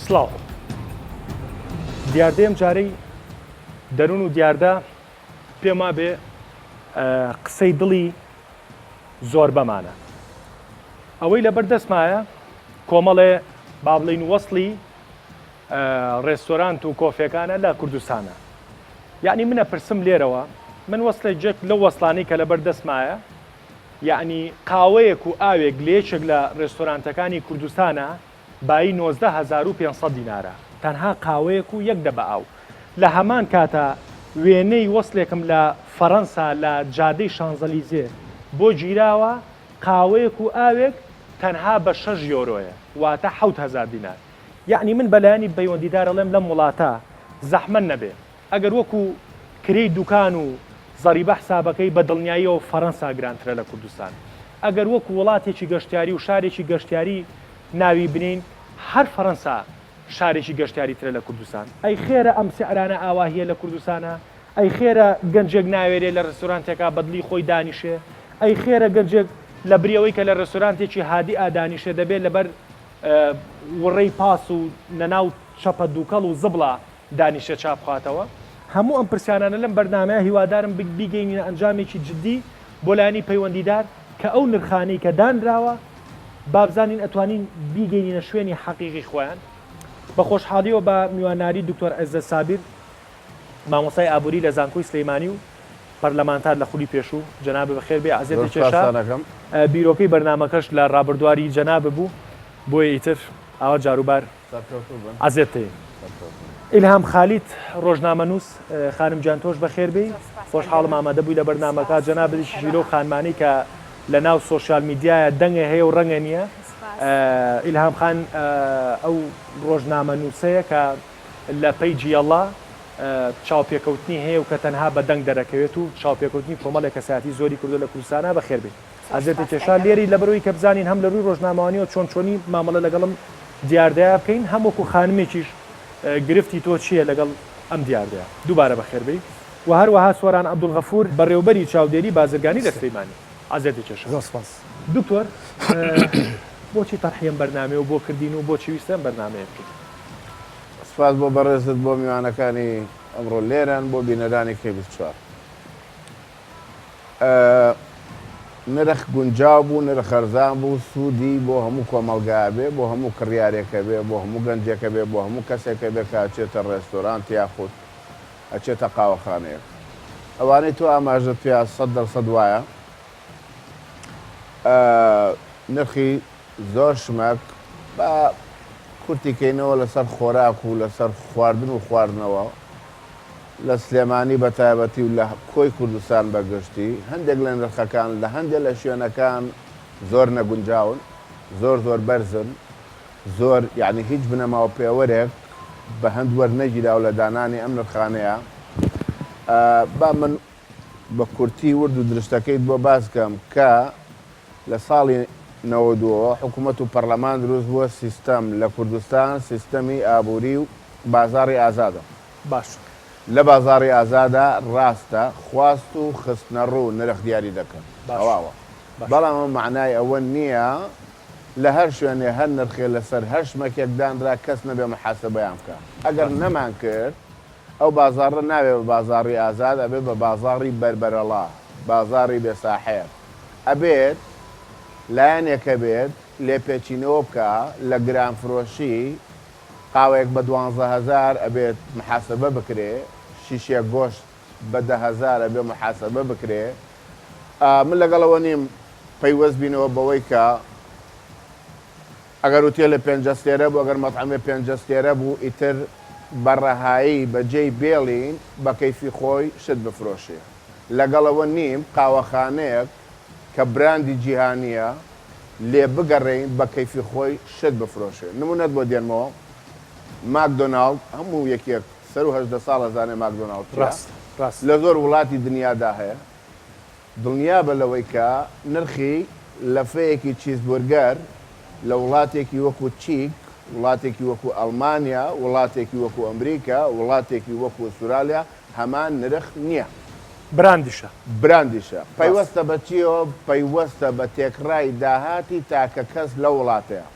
سڵاو. دیاردەی ئەم جارەی دەروون و دیاردە پێم وابێ قسەی دڵی زۆربەمانە. ئەوەی لەبەر دەستمایە کۆمەڵێ با بڵێین وەسڵی ڕێستۆرانت و کۆفێکانە لە کوردستانە. یەعنی منە پرسم لێرەوە من وەسڵێک جەک لەو وەسڵانەی کە لەبەر دەستمایە یەعنی قاوەیەک و ئاوێک لە یەکێک لە ڕێستۆرانتەکانی کوردستانە بایی 19500 دینارە تەنها قاوەیەک و یەک دەبە ئاو لە هەمان کاتا وێنەی وەسلێکم لە فەرەنسا لە جادەی شانزەلیزێ بۆ گیراوە قاوەیەک و ئاوێک تەنها بە شەش یۆرۆیە واتە 7000 دینار یەعنی من بە لایەنی پەیوەندیدار ئەڵێم لەم وڵاتە زەحمەت نەبێ ئەگەر وەکو کرێی دوکان و زەریبە حسابەکەی بە دڵنیاییەوە فەرەنسا گرانترە لە کوردستان ئەگەر وەکو وڵاتێکی گەشتیاری و شارێکی گەشتیاری ناوی بنێین هەر فەرەنسا شارێکی گەشتیاری ترە لە کوردستان ئەی خێرە ئەم سعرانە ئاواهیە لە کوردستانە ئەی خێرە گەنجێک ناوێرێ لە ڕێستۆرانتێکا بەدڵی خۆی دانیشێ ئەی خێرە گەنجێک لە بری ئەوەی کە لە ڕێستۆرانتێکی هادیئا دانیشێ دەبێ لەبەر وڕێی پاس و لەناو چەپە دووکەڵ و زبڵا دانیشێ چا بخواتەوە؟ هەموو ئەم پرسیارانە لەم بەرنامەیە هیوادارم بیگەینینە ئەنجامێکی جدی بۆ لایەنی پەیوەندیدار کە ئەو نرخانەی کە دانراوە با بزانین ئەتوانین بیگەینینە شوێنی حەقیقی خۆیان. بە خۆشحاڵیەوە بە میواناری دکتۆر عێزەت سابیر مامۆستای ئابووری لە زانکۆی سلەیمانی و پەرلەمانتار لە خولی پێشوو جەنابت بەخێر بێی ئەزیەتت زۆر کێشا سوپاستان ئەکەم. بیرۆکەی بەرنامەکەش لە ڕابردواری جەنابت بوو بۆیە ئیتر ئاوا جاروبار سەرکەوتوو بن. ئەزیەت دەین. سەرکەوتوو بن. ئیلهام خالید ڕۆژنامەنووس، خانم گیان تۆش بەخێر بێی زۆر سوپاس خۆشحاڵم ئەکەم. ئامادە بووی لە بەرنامەکە سوپاس جەنابت یەکێکی لەو بەردەوام. خانمانەی کە لە ناو سۆشیال میدیایە دەنگە هەیە و ڕەنگە نییە سوپاس. ئیلهام خان ئەو ڕۆژنامەنووسەیە کە لە پەیجی یەڵا چاوپێکەوتنی هەیە و کە تەنها بە دەنگ دەرەکەوێت و چاوپێکەوتنی کۆمەڵێک کەسایەتی زۆری کردووە لە کوردستانا بەخێر بێی ئەزێتە کێشا لێرەی لەبەرئەوەی کە بزانین هەم لە رووی رۆژنامەوانیەوە چۆن چۆنی مامەڵە لەگەڵ ئەم دیاردەیە بکەین هەم وەکو خانمێکیش گرفتی تۆ چییە لەگەڵ ئەم دیاردەیە دووبارە بەخێر بێی و هەروەها سۆران عەبدولغەفور بەڕێوبەری چاودێری بازرگانی لە سلیمانی ئەزێتە کێشا. زۆر سپاس. دکتۆر بۆچی تەرحی ئەم بەرنامەیەو بۆ کردین و بۆچی ویستت ئەم بەرنامەیە بکەیت؟ سپاس بۆ بەڕێزت بۆ میوانەکانی ئەمڕۆ لێرەن بۆ بینەرانی کەی 24. نرخ گونجاو بوو، نرخ هەرزان بوو، سوودی بۆ هەموو کۆمەڵگا ئەبێ، بۆ هەموو کڕیارێک ئەبێ، بۆ هەموو گەنجێک ئەبێ، بۆ هەموو کەسێک ئەبێ کە ئەچێتە ڕێستۆرانت یاخود ئەچێتە قاوەخانەیەک. ئەوانەی تۆ ئاماژەت پێیا 100% وایە. نرخی زۆر شمەک با کورتی کەینەوە لەسەر خۆراک و لەسەر خواردن و خواردنەوە، لە سلێمانی بە تایبەتی و لە کۆی کوردستان بە گشتی، هەندێک لە نرخەکان لە هەندێک لە شوێنەکان زۆر نەگونجاون، زۆر زۆر بەرزن، زۆر یانی هیچ بنەما و پێوەرێک بە هەند وەرنەگیراوە لە دانانی ئەم نرخانەیە. با من بە کورتی ورد و درشتەکەیت بۆ باس کەم کە لە ساڵی نەوەدوەوە حکوومەت و پەرلەمان دروست بووە، سیستەم لە کوردستان سیستەمی ئابووری و بازاڕی ئازادە. باش. لە بازاڕی ئازادا ڕاستە خواست و خستنەڕوو نرخ دیاری دەکەن. باش. تەواوە. باش. بەڵام ئەمە مەعنای ئەوە نییە لە هەر شوێنێ هەر نرخێ لەسەر هەر شمەکێک دانرا کەس نەبێ محاسەبەیان بکا. ئەگەر ڕاستە. نەمان کرد ئەو بازاڕە نابێ بە بازاڕی ئازاد ئەبێ بە بازاڕی بەربەرەڵا، بازاڕی بێ ساحێب. ئەبێت لایەنێک هەبێت لێپێچینەوە بکا لە گرانفرۆشی قاوەیەک بە 12 هەزار ئەبێت محاسەبە بکرێ، شیشێک گۆشت بە 10 هەزار ئەبێ محاسەبە بکرێ. من لەگەڵ ئەوە نیم پەیوەست بینەوە بەوەی کە ئەگەر ئوتێلێ پێنج ئەستێرە بوو، ئەگەر مەتعەمێ پێنج ئەستێرە بوو، ئیتر بە ڕەهایی بە جێی بێڵین بە کەیفی خۆی شت بفرۆشێ. لەگەڵ ئەوە نیم قاوەخانەیەک کە براندی جیهانییە لێ بگەڕێین بە کەیفی خۆی شت بفرۆشێ. نموونەت بۆ دێنمەوە، ماکدۆناڵد، هەموو یەکێک سەروو 18 ساڵ ئەزانێ ماکدۆناڵد چییە. ڕاستە، ڕاستە. لە زۆر وڵاتی دنیادا هەیە. دڵنیابە لەوەی کە نرخی لەفەیەکی چیزبورگەر لە وڵاتێکی وەکو چیک، وڵاتێکی وەکو ئەڵمانیا، وڵاتێکی وەکو ئەمریکا، وڵاتێکی وەکو ئوسترالیا هەمان نرخ نییە. براندیشە. براندیشە. ڕاستە. پەیوەستە بە چییەوە؟ پەیوەستە بە تێکڕای داهاتی تاکە کەس لەو وڵاتەیە.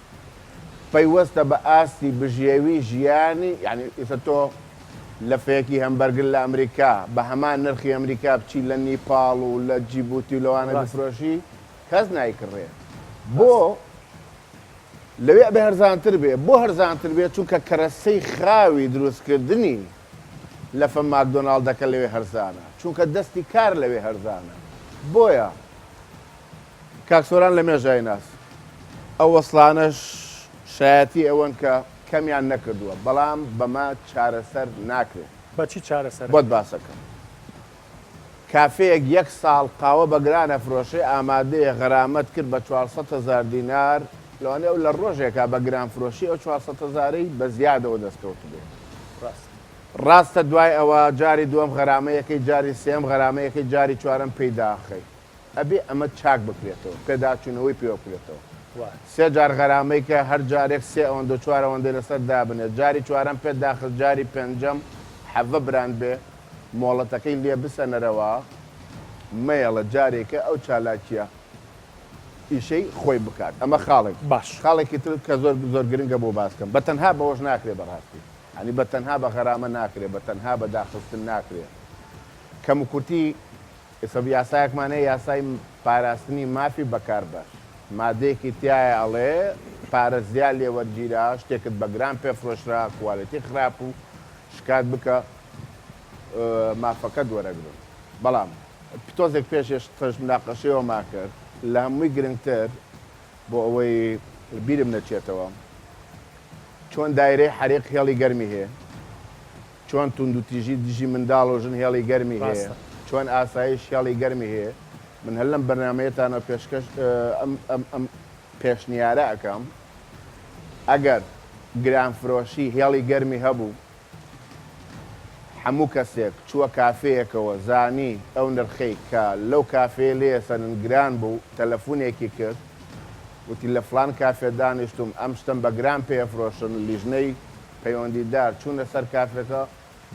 پەیوەستە بە ئاستی بژێوی ژیانی یانی ئیستا تۆ لەفەیەکی هەمبەرگر لە ئەمریکا بە هەمان نرخی ئەمریکا بچی لە نیپاڵ و لە جیبوتی و لەوانە بفرۆشی کەس نایکڕێ بۆ لەوێ ئەبێ هەرزانتر بێ بۆ هەرزانتر بێ چونکە کەرەسەی خاوی دروستکردنی لەفە ماکدۆناڵدەکە لەوێ هەرزانە چونکە دەستی کار لەوێ هەرزانە بۆیە کاک سۆران لە مێژ ئایناس ئەو وەسڵانەش شایەتی ئەوەن کە کەمیان نەکردووە بەڵام بەمە چارەسەر ناکرێت. بە چی چارەسەر بۆت ئەکرێت؟ باسەکەم کافێیەک یەک ساڵ قاوە بە گران ئەفرۆشێ ئامادەیە غەرامەت کرد بە 400 هەزار دینار لەوانەیە ئەو لە ڕۆژێکا بە گران فرۆشی ئەو 400 هەزارەی بە زیادەوە دەست کەوتبێ. ڕاستە. ڕاستە دوای ئەوە جاری دووەم غەرامەیەکەی جاری سێیەم غەرامەیەکەی جاری چوارەم پێی داخەی. ئەبێ ئەمە چاک بکرێتەوە، پێداچوونەوەی پێوە بکرێتەوە. سێ جار غەرامەی کە هەر جارێک سێ ئەوەندە و چوار ئەوەندەی لەسەر دابنێ، جاری چوارەم پێت داخست، جاری پێنجەم حەڤە براند بێ، مۆڵەتەکەی لێ بسەنەرەوە، مەیەڵە جارێکە ئەو چالاکییە ئیشەی خۆی بکات. ئەمە خاڵێک. باش. خاڵێکی تر کە زۆر زۆر گرنگە بۆ باس کەم، بە تەنها بەوەش ناکرێ بەڕاستی. یانی بە تەنها بە غەرامە ناکرێ، بە تەنها بە داخستن ناکرێ. کەموکورتی ئێستا یاسایەکمان هەیە یاسای پاراستنی مافی بەکاربەر مادەیەکی تیایە ئەڵێ پارە زیا لێ وەرگیرا شتێکت بە گران پێ فرۆشرا quality خراپ و شکات بکە مافەکەت وەرەگرن بەڵام تۆزێک پێش ئێستاش مناقەشەیەوەمان کرد لە هەمووی گرنگتر بۆ ئەوەی بیرم نەچێتەوە چۆن دایرەی حەریق هێڵی گەرمی هەیە چۆن توندوتیژی دژی منداڵ و ژن هێڵی گەرمی هەیە، چۆن ئاسایش هێڵی گەرمی هەیە، من هەر لەم بەرنامەیەتانەوە پێشکەش ئەم ئەم ئەم پێشنیارە ئەکەم، ئەگەر گرانفرۆشی هێڵی گەرمی هەبوو، هەموو کەسێک چووە کافێیەکەوە زانی ئەو نرخەی کە لەو کافێیە لێ ئەسەنن گران بوو، تەلەفونێکی کرد وتی لە فڵان کافێ دانیشتووم ئەم شتەم بە گران پێ ئەفرۆشن، لیژنەی پەیوەندیدار چوونە سەر کافێکە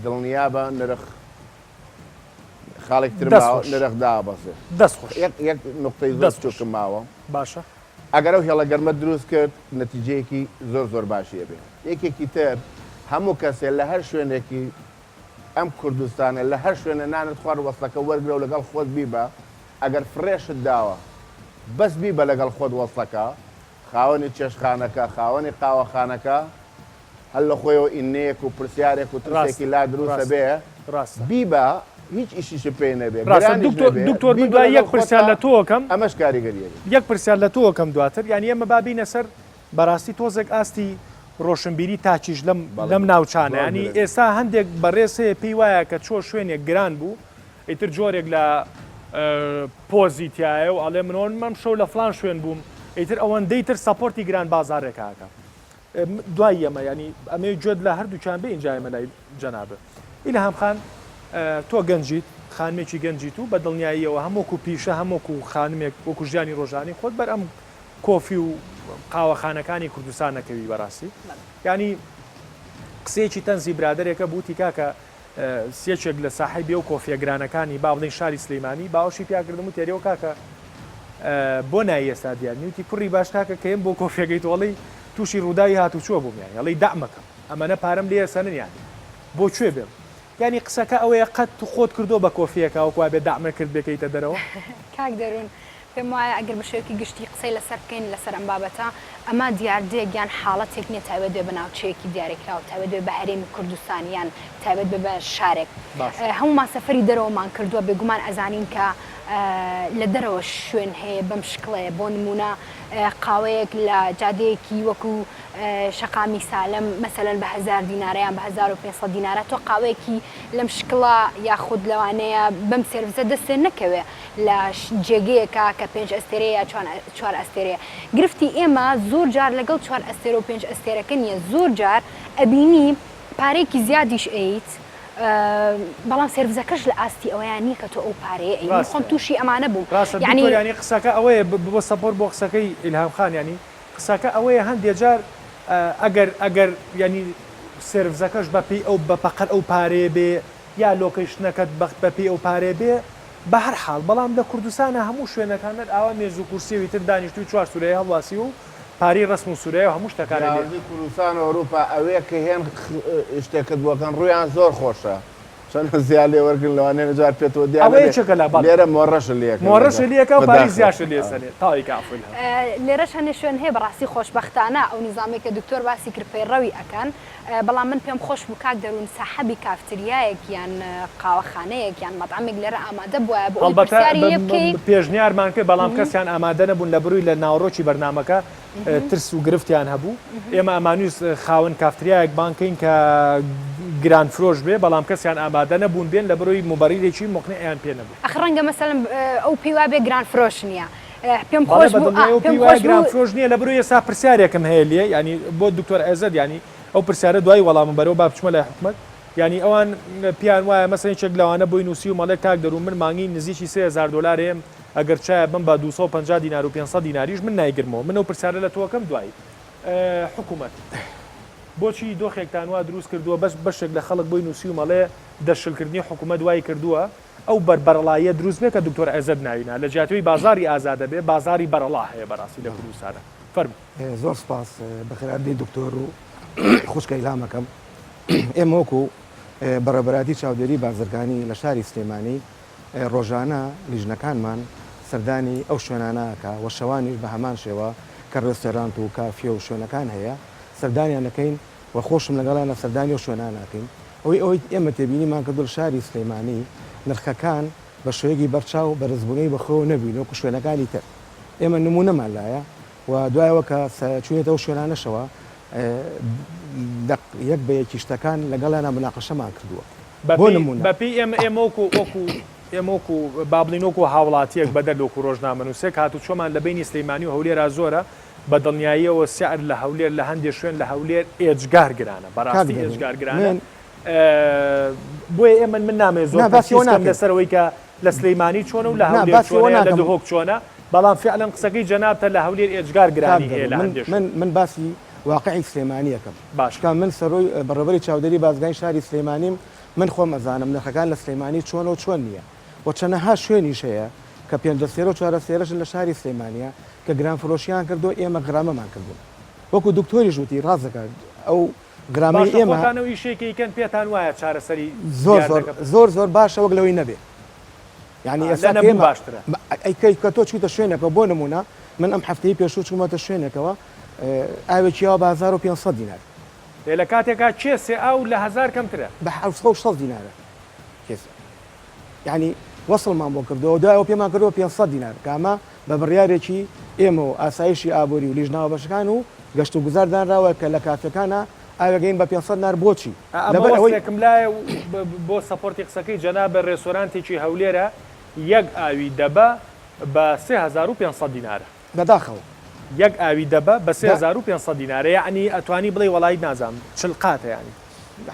دڵنیابە نرخ خاڵێک تر دەست ماوە خۆش. نرخ دابەزێ. دەست خۆش. یەک یەک نوقتەی زۆر دەست خۆش. بچووکم ماوە. باشە. ئەگەر ئەو هێڵە گەرمەت دروست کرد نەتیجەیەکی زۆر زۆر باشی ئەبێ. یەکێکی تر هەموو کەسێ لە هەر شوێنێکی ئەم کوردستانە لە هەر شوێنێ نانت خوارد وەسڵەکە وەرگرە و لەگەڵ خۆت بیبە ئەگەر فڕێشت داوە بەس بیبە لەگەڵ خۆت وەسڵەکە خاوەنی چێشتخانەکە، خاوەنی قاوەخانەکە هەر لە خۆیەوە ئینەیەک و پرسیارێک و ترسێکی ڕاستە لا دروست ڕاستە ئەبێ، ڕاستە. بیبە هیچ ئیشیشت پێی نەبێ، ڕاستە گرانیش دکتۆر نەبێ، دکتۆر من بیبە دوای لەگەڵ یەک پرسیار خۆتا لە تۆ ئەکەم ئەمەش کاریگەری ئەبێ. یەک پرسیار لە تۆ ئەکەم دواتر یانی ئێمە با بینە سەر بەراستی تۆزێک ئاستی ڕۆشنبیری تاکیش لەم بەڵێ لەم ناوچانە زۆر یانی گرنگە. ئێستا هەندێک بەڕێز هەیە پێی وایە کە چووە شوێنێک گران بوو ئیتر جۆرێک لە پۆزی تیایە و ئەڵێ من ئەم شەو لە فلان شوێن بووم ئیتر ئەوەندەی تر support ی گران بازارێکە ئەکا دوای ئەمە ینی ئەمەی گوێت لە هەردووکیان بێ ئینجا ئێمە لای جەنابێ ئیلهام خان تۆ گەنجیت خانمێکی گەنجیت و بە دڵنیاییەوە هەم وەکو پیشە هەم وەکو خانمێک وەکو ژیانی ڕۆژانی خۆت بەر ئەم کۆفی و قاوەخانەکانی کوردستان نەکەوی بەڕاستی ینی قسەیەکی تەنزی برادێکە بوتی کاکە یەکێک لە ساحێبی ئەو کۆفیە گرانەکانی با بڵێین شاری سلیمانی باوەشی پیا کردم وتی ئەرێ کاکە بۆ نای ئێستا دیار نی وتی کوڕی باش کاکە کەیم بۆ کۆفیەکەی تۆ ئەڵێی تووشی ڕووداوی هاتوچۆ بووم یانی ئەڵێی دەعمەکەم ئەمەنە پارەم لێ ئەسەنن یانی بۆ کوێ بێم یانی قسەکە ئەوەیە قەت تو خۆت کردووە بە کۆفیەکە وەک وابێ دەعمە کرد بێکەیتە دەرەوە؟ کاک دەروون پێم وایە ئەگەر بە شێوەیەکی گشتی قسەی لەسەر بکەین لەسەر ئەم بابەتە، ئەمە دیاردەیەک یان حاڵەتێک نییە تایبەت بێ بە ناوچەیەکی دیاریکراو، تایبەت بێ بە هەرێمی کوردستان یان تایبەت بێ بە شارێک. هەموومان سەفەری دەرەوەمان کردووە، بێگومان ئەزانین کە لە دەرەوەش شوێن هەیە بەم شکڵەیە، بۆ نموونە قاوەیەک لە جادەیەکی وەکو شەقامی سالم مەسەلەن بە هەزار دینارە یان بە 1500 دینارە، تۆ قاوەیەکی لەم شکڵە یاخود لەوانەیە بەم سێرڤسە دەستێ نەکەوێ. لە جێگەیەکە کە پێنج ئەستێرەیە یا چوار ئەستێرەیە. گرفتی ئێمە زۆر جار لەگەڵ چوار ئەستێرە و پێنج ئەستێرەکە نییە، زۆر جار ئەبینی پارەیەکی زیادیش ئەیت بەڵام سێرڤزەکەش لە ئاستی ئەوەیا نییە کە تۆ ئەو پارەیە ئەی. من خۆم تووشی ئەمانە بووم. ڕاستە دکتۆر یانی قسەکە ئەوەیە بۆ support بۆ قسەکەی ئیلهام خان یانی قسەکە ئەوەیە هەندێ جار ئەگەر ئەگەر یانی سێرڤزەکەش بە پێی ئەو بە پەقەر ئەو پارەیە بێ یا location ەکەت بەخت بە پێی ئەو پارەیە بێ بە هەر حاڵ بەڵام لە کوردستانا هەموو شوێنەکان هەر ئاوا مێز و کورسیەوی تر دانیشتووی چوار سورەیە هەڵواسیوە و. پارەی ڕەسم و سورەیا و هەموو شتەکانە لێ. جیاوازی کوردستان و ئەوروپا ئەوەیە کە هێن شتێکت بۆ کەن ڕوویان زۆر خۆشە چەنە زیاد لێ وەرگرن لەوانەیە جار پێتەوە دیار ئەوە نەبێ یەکێکە لە بەڵێ لێرە مۆڕەشت لێ ئەکەن مۆڕەشت لێ ئەکا و پارەی بەداخەوە زیاشت لێ سەنێ تەواوی کە عەفو الهام. لێرەش هەنێ شوێن هەیە بەڕاستی خۆشبەختانە ئەو نیزامەی کە دکتۆر باسی کرد پەیڕەوی ئەکەن بەڵام من پێم خۆش بوو کاک دەروون ساحەبی کافتریایەک یان قاوەخانەیەک یان مەتعەمێک لێرە ئامادە بوایە بۆ ئەوەی هەڵبەتە پرسیاری لێ بکەی. پێشنیارمان کرد بەڵام کەسیان ئامادە نەبوون لە بروی لە ناوەڕۆکی بەرنامەکە ترس و گرفتیان هەبوو ئێمە ئەمانویست خاوەن کافتریایەک بانگ کەین کە گران فرۆش بێ بەڵام کەسیان ئامادە نەبوون بێن لە بروی موبەریرێکی موقنیعیان پێ نەبوو. ئەخ ڕەنگە مەسەلەن ئەو پێی وابێ گران فرۆش نییە پێم بەڵێ خۆش بە بوو ئا دڵنیایەوە پێم پێی وایە خۆش گران بوو. فرۆش نییە لە بروی ئێستا پرسیارێکم هەیە لێ یانی بۆ دکتۆر عێزەت یانی ئەو پرسیارە دوای وەڵامم بەرەوە با بچمە لای حکومەت یانی ئەوان پێیان وایە مەسەلەن یەکێک لەوانە بۆی نووسیوم ئەڵێ کاک دەروون من مانگی نزیکی 3000 دۆلار هەیەم ئەگەر چایە بم بە 250 دینار و 500 دیناریش من نایگرمەوە من ئەو پرسیارە لە تۆ ئەکەم دوایی حکومەت بۆچی دۆخێکتان وا دروست کردووە بەس بەشێک لە خەڵک بۆی نووسیوم ئەڵێ دەستشلکردنی حکومەت وای کردووە ئەو بەر بەرەڵاییە دروست بێ کە دکتۆر عێزەت ناوی نا لە جیاتیەوەی بازاڕی ئازادە بێ بازاڕی بەرەڵا هەیە بەڕاستی لە کوردستانا فەرموو. زۆر سپاس بەخێرهاتنی دکتۆر و خوشکە ئیلهامەکەم ئێمە وەکو بەڕێوەبەرایەتی چاودێری بازرگانی لە شاری سلێمانی ڕۆژانە لیژنەکانمان سەردانی ئەو شوێنانە ئەکا و شەوانیش بە هەمان شێوە کە ڕێستۆرانت و کافیە و شوێنەکان هەیە سەردانیان ئەکەین و خۆشم لەگەڵیانە سەردانی ئەو شوێنانە ئەکەین ئەوەی ئەوەی ئێمە تێبینیمان کردووە لە شاری سلێمانی نرخەکان بە شێوەیەکی بەرچاو بەرزبوونەوەی بەخۆیەوە نەبینی وەکو شوێنەکانی تر ئێمە نموونەمان لایە و دوای ئەوە کە چووینەتە ئەو شوێنانەشەوە دەق یەک بە یەکی شتەکان لەگەڵیانا موناقەشەمان کردووە بۆ نموونە. بەپێی ئێمە ئێمە وەکو وەکو ئێمە وەکو با بڵێین وەکو هاوڵاتییەک بەدەر لە وەکو ڕۆژنامەنووسێک هاتوچۆمان لە بەینی سلێمانی و هەولێرا زۆرە بە دڵنیاییەوە سعر لە هەولێر لە هەندێ شوێن لە هەولێر ئێجگار گرانە کاک بەڕاستی دەروون ئێجگار گرانە من بۆیە ئێمە من نامەوێت زۆر نا باسی تەرکیز ئەوە کەم ناکەین. لەسەر ئەوەی کە لە سلیمانی چۆنە و لە نا هەولێر باسی چۆنە ئەوە یا لە ناکەم. دهۆک چۆنە بەڵام فعلەن قسەکەی جەنابتە لە هەولێر ئێجگار کاک گرانی هەیە دەروون لە من هەندێ من شوێن. من باسی واقعی سلێمانی ئەکەم باشە. چونکە من سەرۆی بەڕێوەبەری چاودێری بازرگانی شاری سلێمانیم من خۆم ئەزانم نرخەکان لە سلێمانی چۆنە و چۆن نییە و چەنەها شوێنیش هەیە کە پێنجەستێرە و چوارەستێرەشن لە شاری سلێمانیە کە گرانفرۆشیان کردووە ئێمە غرامەمان کردوون وەکو دکتۆریش وتی ڕاست دەکات ئەو غرامەی باشە ئێمە خۆتان ئەو ئیشەی کە ئەیکەن پێتان وایە چارەسەری زۆر زۆر دیاردەکە بکەن؟ زۆر زۆر باشە وەک لەوەی نەبێ یعنی لە ئێستا کە نەبوو ئێمە باشترە. ئەی کە کە تۆ چوویتە شوێنێکەوە بۆ نموونە من ئەم هەفتەی پێشوو چوومەتە شوێنێکەوە ئاوێکی یاوە بە 1500 دینار. ئێ لە کاتێکا کێسێ ئاو لە هەزار کەمترە. بە 760 دینارە کێسێ. یانی وەسڵمان بۆ کردەوە دوای ئەوە پێمان کردەوە 500 دینار کە ئەمە بە بڕیارێکی ئێمە و ئاسایشی ئابووری و لیژنە هاوبەشەکان و گەشت و گوزار دانراوە کە لە کافێکانا ئاوێگەین بە 500 دینار بۆچی؟ ئەمە لەبەر ئەوەی. وەسڵێکم لایە و بۆ support ی قسەکەی جەنابت ڕێسۆرانتێکی هەولێرە یەک ئاوی دەبە بە 3500 دینارە. بەداخەوە. یەک ئاوی دەبە بە 3500 دینارە یەعنی ئەتوانی بڵێی وەڵایی نازانم 40 قاتە یانی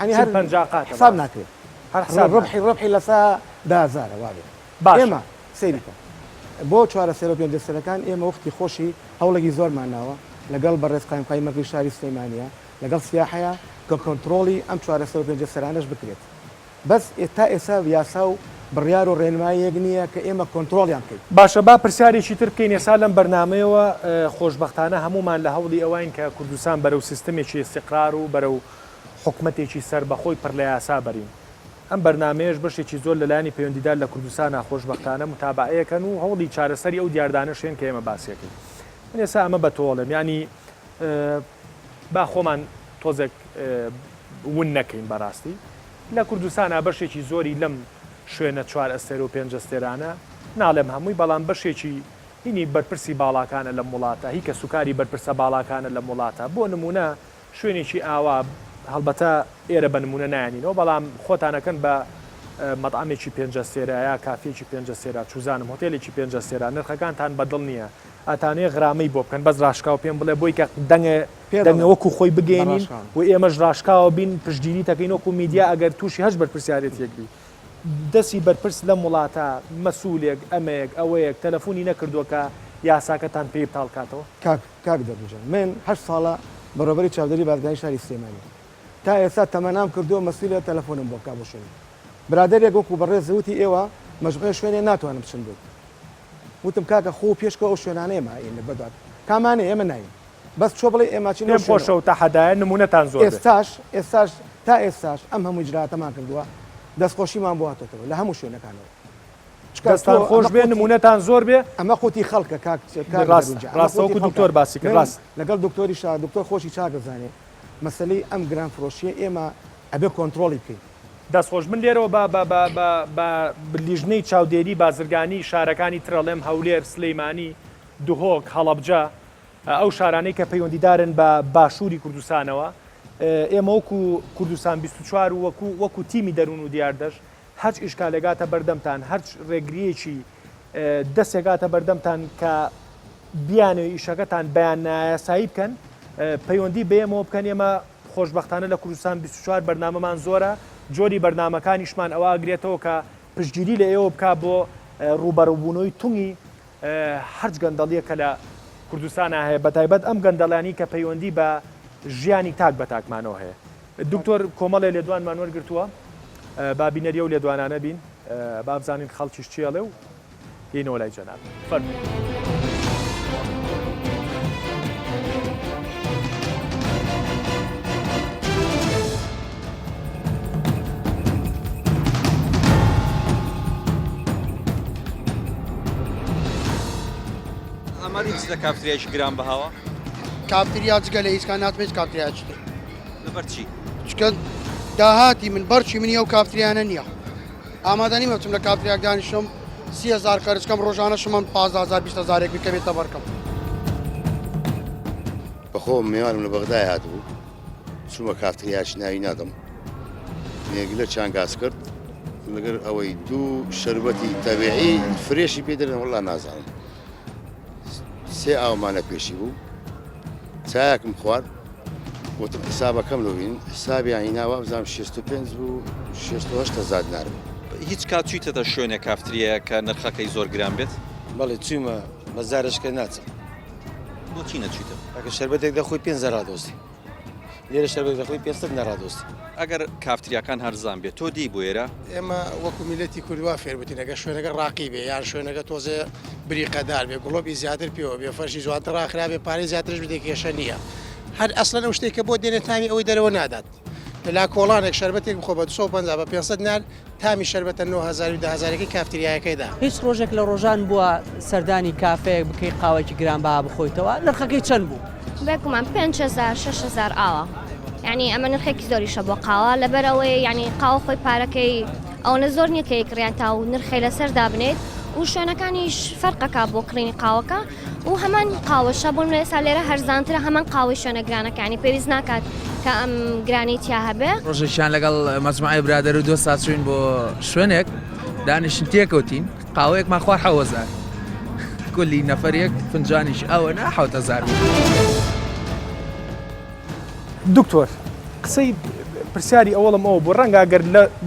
یانی چل هەر پەنجا قاتە حساب بەڕاستی. ناکرێ. هەر حساب ڕبحی ناکرێ. ڕبحی لە سا دە هەزارە وابێ. باشە. ئێمە سەیری کە بۆ چوارەسێرە و پێنجەسێرەکان ئێمە وەختی خۆشی هەوڵێکی زۆرمان ناوە لەگەڵ بەڕێز قایمقامی مەرکەزی شاری سلێمانییە لەگەڵ سیاحەیە کە کۆنتڕۆڵی ئەم چوارەسێرە و پێنجەسێرانەش بکرێت بەس تا ئێستا یاسا و بڕیار و ڕێنماییەک نییە کە ئێمە کۆنتڕۆڵیان بکەین. باشە با پرسیارێکی تر بکەین ئێستا لەم بەرنامەیەوە خۆشبەختانە هەموومان لە هەوڵی ئەوەین کە کوردستان بەرەو سیستمێکی ئیستیقرار و بەرەو حکومەتێکی سەربەخۆی پڕ لە یاسا بەرین ئەم بەرنامەیەش بەشێکی زۆر لە لایەنی پەیوەندیدار لە کوردستانا خۆشبەختانە متابەعەیەکەن و هەوڵی چارەسەری ئەو دیاردانەش هەن کە ئێمە باسیەکەین من ئێستا ئەمە بە تۆ ئەڵێم یانی با خۆمان تۆزێک ون نەکەین بەڕاستی لە کوردستانا بەشێکی زۆری لەم شوێنە چوار ئەستێرە و پێنج ئەستێرانە ناڵێم هەمووی بەڵام بەشێکی هینی بەرپرسی باڵاکانە لەم وڵاتە هی کەسوکاری بەرپرسە باڵاکانە لەم وڵاتە بۆ نمونە شوێنێکی ئاوا هەڵبەتە ئێرە بە نمونە نایەنینەوە بەڵام خۆتان ئەکەن بە مەتعەمێکی پێنج ئەستێرە یا کافیەکی پێنج ئەستێرە چوزانم هۆتێلێکی پێنج ئەستێرە نرخەکانتان بە دڵ نییە ئەتانەوێ غرامەی بۆ بکەن بەس ڕاشکاو پێم بڵێ بۆی کە دەنگە پێ دەنگە دەڵێم وەکو خۆی بە بگەیەنین ڕاشکاوم. و ئێمەش ڕاشکاوە بین پشتگیریت ئەکەین وەکو میدیا ئەگەر تووشی هەچ بەرپرسیارێتیەک بی دەسی بەرپرس لەم وڵاتە مەسولێک ئەمەیەک ئەوەیەک تەلەفونی نەکردووە کە یاساکەتان پێی بتاڵ کاتەوە؟ کاک کاک دەروون جان من هەشت ساڵە بەڕێوەبەری چاودێری بازرگانی شاری سلێمانیم تا ئێستا تەمەنام کردووە مەسولە تەلەفۆنم بۆ بکا بۆ شوێنێک برادەرێک وەکو بەڕێز وتی ئێوە مەجموعەی شوێنێ ناتوانن بچن بۆی وتم کاکە خۆ پێشکەوە ئەو شوێنانە ئێمە ئێن بەدوات کامانەیە ئێمە ناین. بەس چۆ بڵێ ئێمە چین پێم خۆشە و تەحەدایە نمونەتان زۆر بێ. ئێستاش ئێستاش تا ئێستاش ئەم هەموو ئیجرائاتەمان کردووە دەستخۆشیمان بۆ هاتۆتەوە لە هەموو شوێنەکانەوە. چونکە تۆ دەستان خۆش ئەمە بێ قوتی نمونەتان زۆر بێ. ئەمە قوتی خەڵکە کاک کاک ڕاستە دەروون جان ئەمە ڕاستە قوتی وەکو خەڵکە دکتۆر باسی کرد من ڕاست. لەگەڵ دکتۆریشا دکتۆر خۆشی چاک ئەزانێ مەسەلەی ئەم گران فرۆشیە ئێمە ئەبێ کۆنتڕۆڵی بکەین. دەست خۆش من لێرەوە بە بە بە بە بە لیژنەی چاودێری بازرگانی شارەکانی تر ئەڵێم هەولێر سلیمانی دهۆک هەڵەبجە ئەو شارانەی کە پەیوەندیدارن بە باشووری کوردستانەوە ئێمە وەکو کوردستان 24 و وەکو وەکو تیمی دەروون و دیاردەش هەرچ ئیشکالێک هاتە بەردەمتان هەرچ ڕێگریەکی دەستێک هاتە بەردەمتان کە بیانەوێ ئیشەکەتان بەیان نایاسایی بکەن پەیوەندی بە ئێمەوە بکەن ئێمە خۆشبەختانە لە کوردستان 24 بەرنامەمان زۆرە جۆری بەرنامەکانیشمان ئەوە ئەگرێتەوە کە پشتگیری لە ئێوە بکا بۆ ڕووبەڕووبوونەوەی تونگی هەرچ گەندەڵیەک کە لە کوردستانا هەیە بەتایبەت ئەم گەندەڵیانی کە پەیوەندی بە ژیانی تاک بە تاکمانەوە هەیە. دکتۆر کۆمەڵێ لێدوانمان وەرگرتووە با بینەری ئەو لێدوانانە بین با بزانین خەڵکیش چی ئەڵێ و دێینەوە لای جەناب فەرموو. ئامادەی بچیتە کافتریایەکی گرانبەهاوە؟ کافتریا جگە لە هیچ کام ناچمە هیچ کافتریایەکی تر. لەبەر چی؟ چونکە داهاتی من بەرکی منی ئەو کافتریانە نییە. ئامادە نیمە بچم لە کافتریاک دانیشم 30هزار خەرج کەم ڕۆژانە شمەم 15هزار 20 هەزارێک بکەوێتە بەرکەم. بەخۆم میوانم لە بەغدای هاتبوو چوومە کافتریاش ناوی نادەم نێرگلە چان گاز کرد لەگەر ئەوەی دوو شەربەتی تەبیعی فرێشی پێ دەرن وەڵا نازانم سێ ئاومانە پێشی بوو چایەکم خوارد وتم حسابەکەم لۆ بین حسابیان هینا وابزانم 65 بوو 68 هەزار دینار بوو. هیچ کات چویتەتە شوێنێک کافتریایەک کە نرخەکەی زۆر گران بێت؟ بەڵێ چوومە بەزارش کە ناچم. بۆچی نەچویتە؟ ئەگەر شەربەتێک دەخۆی پێنج ڕادۆستی لێرە شەربەت دەخۆی 500 نەڕادۆستی. ئەگەر کافتریاکان هەرزان بێت تۆ دێی بۆ ئێرە؟ ئێمە وەکو میللەتی کورد وا فێر بووین ئەگەر شوێنەکە ڕاقی بێ یان شوێنەکە تۆزێ بریقەدار بێ گڵۆپی زیاتر پێوە بێ فەرشی جوانتر ڕاخرابێ پارەی زیاترش بدەی کێشە نییە هەر ئەسڵەن ئەو شتێک کە بۆ دێنێ تامی ئەوەی دەرەوە نادات لە لا کۆڵانێک شەربەتێک بخۆ بە 250 بە 500 دینار تامی شەربەتە 9000 و 10000ەکەی کافتریایەکەی دا. هیچ ڕۆژێک لە ڕۆژان بووە سەردانی کافێیەک بکەی قاوەیەکی گرانبەها بخۆیتەوە نرخەکەی چەند بوو؟ بێگومان 5000 6000 ئاوا یعنی ئەمە نرخێکی زۆریشە بۆ قاوە لەبەر ئەوەی یعنی قاوە خۆی پارەکەی ئەوەنە زۆر نییە کە یکڕیان تا و نرخی لەسەر دابنێت و شوێنەکانیش فەرقەکە بۆ کڕینی قاوەکە و هەمان قاوەشە بۆ نمونە ئێستا لێرە هەرزانترە هەمان قاوەی شوێنە گرانەکانی پێویست ناکات کە ئەم گرانی تیا هەبێ. ڕۆژێکیان لەگەڵ مەجموعەی برادەر و دۆستا چووین بۆ شوێنێک دانیشتین تێکەوتین قاوەیەکمان خوارد 7000 کولی نەفەرێک فنجانیش ئەوە نا 7000 بوو. دکتۆر قسەی پرسیاری ئەوەڵم ئەوە بوو ڕەنگە گەر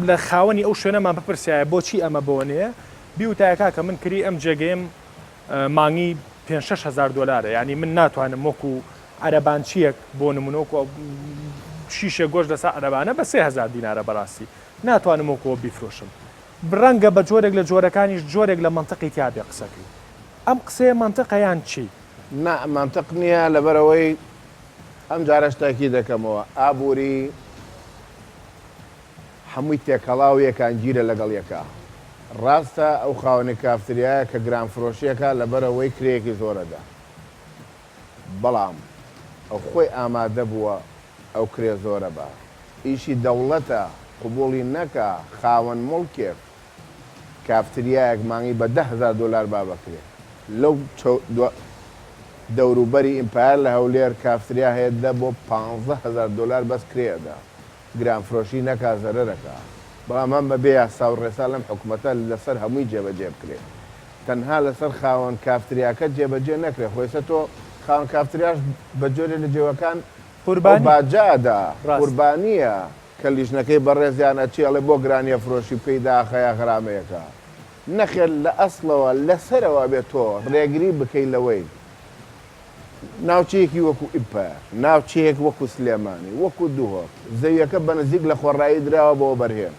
لە خاوەنی ئەو شوێنەمان بپرسیایە بۆچی ئەمە بۆنەیە بیوتایە کاکە من کری ئەم جێگەیەم مانگی پێنج شەش هەزار دۆلارە یانی من ناتوانم وەکو عەرەبانچیەک بۆ نمونە وەکو شیشێک گۆشت لەسەر عەرەبانە بە 3000 دینارە بەڕاستی ناتوانم وەکو ئەوە بیفرۆشم ڕەنگە بە جۆرێک لە جۆرەکانیش جۆرێک لە مەنتقی تیا بێ قسەکەی ئەم قسەیە مەنتقە یان چی؟ نا مەنتق نییە لەبەرئەوەی ئەم جارەش تاکید دەکەمەوە ئابووری هەمووی تێکەڵاو یەکانگیرە لەگەڵ یەکا. ڕاستە ئەو خاوەنی کافتریایە کە گرانفرۆشی ئەکا لەبەرئەوەی کرێیەکی زۆر ئەدا. بەڵام ئەو خۆی ئامادە بووە ئەو کرێ زۆرە با. ئیشی دەوڵەتە قبوڵی نەکا خاوەن موڵکێک کافتریایەک مانگی بە 10,000 دۆلار با بەکرێ. لەو دەوروبەری ئیمپایەر لە هەولێر کافتریا هەیە دە بۆ 15,000 دۆلار بەس کرێ ئەدا. گرانفرۆشی نەکا زەرەرەکا بەڵام هەم بەبێ یاسا و ڕێسا لەم حکومەتە لەسەر هەمووی جێبەجێ بکرێ تەنها لەسەر خاوەن کافتریاکە جێبەجێ نەکرێ خۆ ئێستا تۆ خاوەن کافتریاش بە جۆرێ لە جێوەکان ئەو قوربانی باجە ئەدا ڕاستە. قوربانیە کە لیژنەکەی بەڕێزیان ئەچێ ئەڵێ بۆ گرانیە فرۆشی بکەی داخە یا غەرامەیەکە نەخێر لە ئەسڵەوە لەسەرەوە ئەبێ تۆ ڕێگری بکەی لەوەی ناوچەیەکی وەکو ئیمپایەر، ناوچەیەک وەکو سلێمانی، وەکو دهۆک، زەویەکە بە نزیک لە خۆڕایی دراوە بە وەبەرهێن.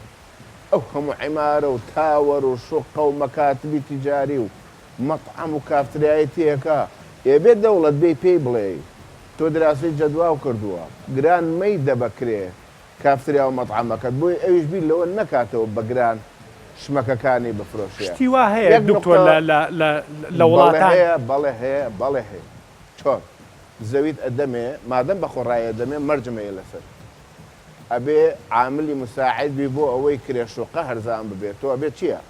ئەو هەموو عیمارە و تاوەر و شوقە و مەکاتبی تیجاری و مەتعەم و کافتریایەی تێکا، ئێ بێ دەوڵەت بێی پێی بڵێی. تۆ دراسەی جەدواو کردووە گران مەیدە بە کرێ کافتریا و مەتعەمەکەت بۆی ئەویش بیر لەوە نەکاتەوە بە گران شمەکەکانی بفرۆشێ. شتی وا هەیە یەک دکتۆر نوقتە لە لە لە لە بەڵێ وڵاتان. هەیە بەڵێ هەیە بەڵێ هەیە چۆن زەویت ئەدەمێ مادەم بە خۆڕایی ئەدەمێ مەرجم هەیە لەسەر ئەبێ عاملی مساعد بی بۆ ئەوەی کرێ شوقە هەرزان ببێ تۆ ئەبێ چیە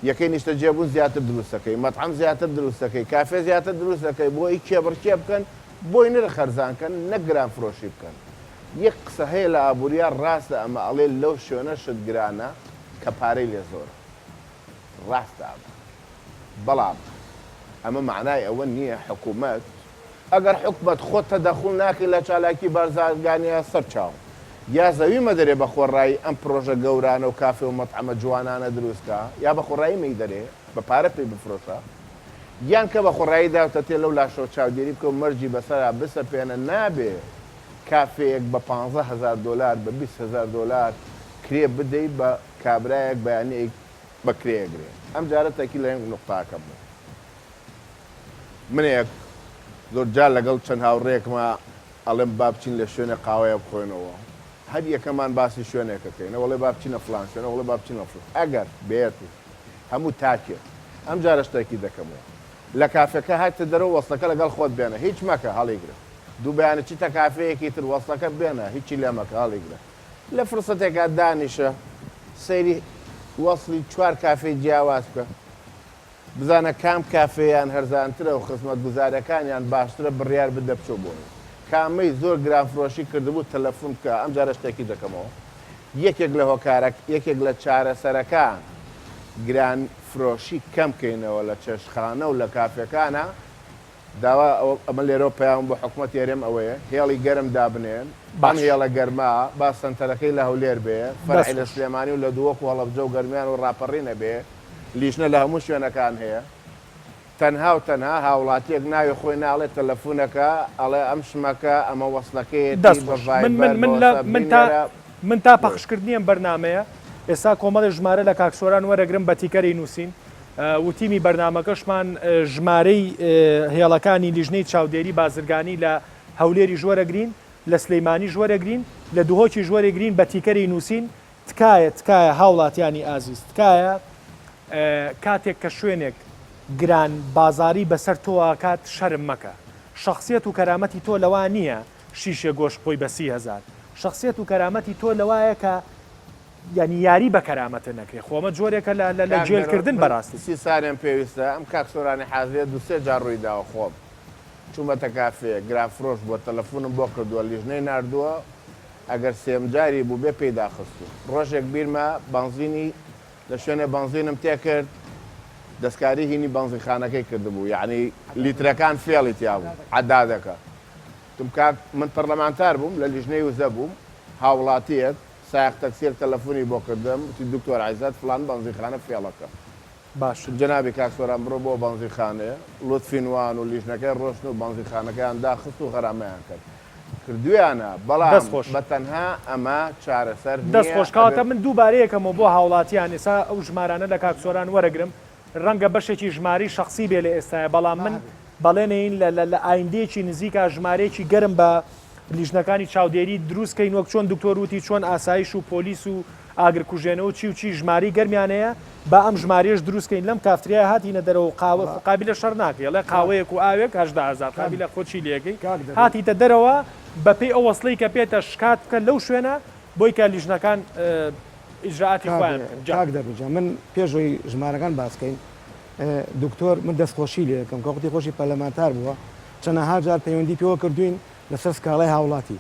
یەکەی نیشتەجێبوون زیاتر دروست ئەکەی مەتعەم زیاتر دروست ئەکەی کافێ زیاتر دروست ئەکەی بۆ ئی کێبڕکێ بکەن بۆی نرخ هەرزان کەن نەک گران فرۆشی بکەن یەک قسە هەیە لە ئابوریا ڕاستە ئەمە ئەڵێ لەو شوێنە شت گرانە کە پارەی لێ زۆرە ڕاستە ئەمە بەڵام ئەمە مەعنای ئەوە نییە حکومەت ئەگەر حکومەت خۆت تەدەخول ناکەی لە چالاکی بارزانیا سەر چاوم یا زەوی مەدەرێ بە خۆڕایی ئەم پرۆژە گەورانە و کافێ و مەتعەمە جوانانە دروست کە یا بە خۆڕایی مەیدەرێ بە پارە پێی بفرۆشە یان کە بە خۆڕایی داوتە تێ لەو لاشەوە چاودێری بکە و مەرجی بەسەرا بسەپێنە نابێ کافێیەک بە 15 هەزار دۆلار بە 20 هەزار دۆلار کرێ بدەی بە کابرایەک بەیانی ئەی بە کرێ ئەگرێ ئەم جارە تەکی لە نوقتاکەم بوو. منێک زۆر جار لەگەڵ چەند هاوڕێیەکما ئەڵێم با بچین لە شوێنێک قاوەیە بخۆینەوە هەر یەکەمان باسی شوێنێک ئەکەین ئەوەڵێ با بچینە فڵان شوێن ئەوەڵێ با بچینە فڵان ئەگەر بێت و هەموو تاکێک ئەم جارە شتێکی دەکەمەوە لە کافێکە هاتە دەرەوە وەسڵەکە لەگەڵ خۆت بێنە هیچ مەکە هەڵیگرە دوو بەیانی چیتە کافێیەکی تر وەسڵەکە بێنە هیچی لێ مەکە هەڵیگرە لە فرسەتێکا دانیشە سەیری وەسڵی چوار کافێی جیاواز بکە بزانە کام کافێیان هەرزانترە و خزمەتگوزارەکانیان باشترە بڕیار بدە بچۆ بۆی. کامەی زۆر گرانفرۆشی کردبوو تەلەفون بکە ئەمجارە شتێکی دەکەمەوە یەکێک لە هۆکارە یەکێک لە چارەسەرەکان گران فرۆشی کەم کەینەوە لە چێشتخانە و لە کافێکانا داوا ئەوە ئەمە لێرەوە پەیامم بۆ حکومەتی هەرێم ئەوەیە هێڵی گەرم دابنێن ئەم باش. هێڵە گەرمە با سەنتەرەکەی لە هەولێر بێ دەست فەرعی لە خۆش. سلێمانی و لە دهۆک و هەڵەبجە و گەرمیان و ڕاپەڕین هەبێ لیژنە لە هەموو شوێنەکان هەیە تەنها و تەنها هاوڵاتیەک ناوی خۆی ناڵێ تەلەفونەکە ئەڵێ ئەم شمەکە ئەمە وەسڵەکەیەتی دەست بە خۆش من من ڤایبەر من بە لە وەتسئەپ من تا بینێرە من تا بۆی. پەخشکردنی ئەم بەرنامەیە ئێستا کۆمەڵێ ژمارە لە کاک سۆران وەرەگرم بە تیکەری نووسین و تیمی بەرنامەکەشمان ژمارەی هێڵەکانی لیژنەی چاودێری بازرگانی لە هەولێریش وەرەگرین لە سلیمانیش وەرەگرین لە دهۆکیش وەرەگرین بە تیکەری نووسین تکایە تکایە هاوڵاتیانی ئازیز تکایە کاتێک کە شوێنێک گران بازاری بەسەر تۆ ئەکات شەرم مەکە شەخسیەت و کەرامەتی تۆ لەوا نییە شیشێ گۆشت بخۆی بە 30 هەزار شەخسیەت و کەرامەتی تۆ لەوایە کە یانی یاری بە کەرامەتە نەکرێ خۆ ئەمە جۆرێکە لە لە لە کاک جێل دەرۆ کردن من بەراستی. سی سانیەم پێویستە ئەم کاک سۆرانی حازریە دوو سێ جار ڕووی داوە خۆم چوومەتە کافێ گرانفرۆش بووە تەلەفونم بۆ کردووە لیژنەی ناردووە ئەگەر سێم جاری بووبێ پێی داخستووم ڕۆژێک بیرمە بەنزینی لە شوێنێ بەنزینم تێکرد دەستکاری هینی بەنزینخانەکەی کردبوو یەعنی لیترەکان فێڵی تیابوو عەدادەکە وتم کاک من پەرلەمانتار بووم لە لیژنەی وزە بووم هاوڵاتیەک سایەق تەکسیەک تەلەفونی بۆ کردم وتی دکتۆر عیزەت فڵان بەنزینخانە فێڵەکە. باش. وتم جەنابی کاک سۆران بڕۆ بۆ بەنزینخانەیە لوتفی نوان و لیژنەکەی ڕۆشتن و بەنزینخانەکەیان داخست و غەرامەیان کرد کردویانە بەڵام دەست خۆش. بە تەنها ئەمە چارەسەر دەست نیە خۆش کەواتە ئەبێ. من دووبارە یەکەمەوە بۆ هاوڵاتیان ئێستا ئەو ژمارانە لە کاک سۆران وەرەگرم ڕەنگە بەشێکی ژمارەی شەخسی بێ لە ئێستایا بەڵام من بەڵێنەین لە لە لە ئایندەیەکی نزیکا ژمارەیەکی گەرم بە لیژنەکانی چاودێری دروست کەین وەک چۆن دکتۆر وتی چۆن ئاسایش و پۆلیس و ئاگرکوژێنەوە چی و چی ژمارەی گەرمیان هەیە با ئەم ژمارەیەش دروست کەین لەم کافتریایە هاتینە دەرەوە و قاوە خۆ قابیلە شەڕ ناکەی ئەڵێ قاوەیەک و ئاوێک 18 هەزار قابیلە خۆ چی لێکەی هاتیتە دەرەوە بەپێی ئەو وەسڵەی کە پێتە شکات بکە لەو شوێنە بۆی کە لیژنەکان ئیجرائاتی خۆیان بکەن. جا. کاک دەربجا من پێش ئەوەی ژمارەکان باس کەین دکتۆر من دەستخۆشی لێ ئەکەم کە وەختی خۆشی پەرلەمانتار بووە چەنەها جار پەیوەندی پێوە کردوین لەسەر سکاڵای هاوڵاتی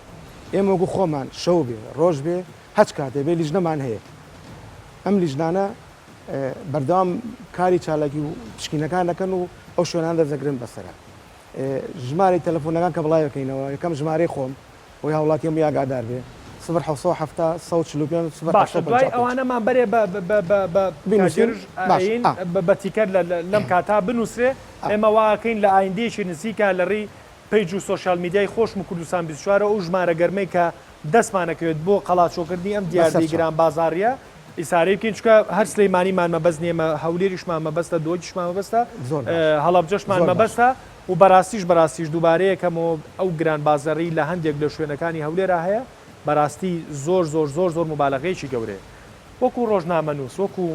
ئێمە وەکو خۆمان شەو بێ ڕۆژ بێ هەچ کاتێ بێ لیژنەمان هەیە ئەم لیژنانە بەردەوام کاری چالاکی و پشکینەکان دەکەن و ئەو شوێنان دەستدەگرن بەسەرە ژمارەی تەلەفۆنەکان کە بڵاوی بکەینەوە یەکەم ژمارەی خۆم بۆی هاوڵاتی هەمووی ئاگادار بێ 0770 145 باشە دوای 0755. ئەوانەمان بەرێ بە بە بە بە بینوسین کاگێرژ باش ئەین ئا. بە بە تیکەر لە لە لەم کاتا بنوسرێ ئا. ئێمە وا ئەکەین لە ئایندەیەکی نزیکا لە ڕێی پەیج و سۆشیال میدیای خۆشم و کوردستان 24 ئەو ژمارە گەرمەی کە دەستمان ئەکەوێت بۆ قەڵاچۆکردنی ئەم دیاردەی بەسەرچاو. گران بازاڕیە ئیسارەی بکەین چونکە هەر سلەیمانیمان مەبەست نیە ئێمە هەولێریشمان مەبەستە دهۆکیشمان مەبەستە زۆر باش هەڵەبجەشمان زۆر باش. مەبەستە. و بەراستیش بەراستیش دووبارەیەکەمەوە ئەو گران بازەڕی لە هەندێک لە شوێنەکانی هەولێرا هەیە بەراستی زۆر زۆر زۆر زۆر موبالەغەیەکی گەورەیە وەکو ڕۆژنامەنووس وەکو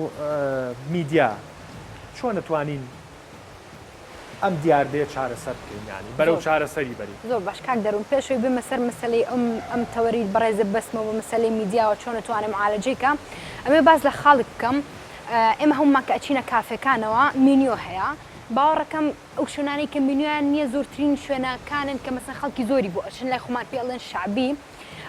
میدیا چۆن ئەتوانین ئەم دیاردەیە چارەسەر بکەین یانی بەرەو چارەسەری بەرین؟ زۆر باش کاک دەروون پێش ئەوەی بێمە سەر مەسەلەی ئەم ئەم تەوەرەی بەڕێزت بەستمەوە بە مەسەلەی میدیاوە چۆن ئەتوانێ معالەجەی کا ئەمەوێ باس لە خاڵێک بکەم ئێمە هەموومان کە ئەچینە کافێکانەوە مینیۆ هەیە باوەڕەکەم ئەو شوێنانەی کە مینیۆیان نییە زۆرترین شوێنەکانن کە مەسەن خەڵکی زۆری بۆ ئەچن لای خۆمان پێ ئەڵێن شەعبی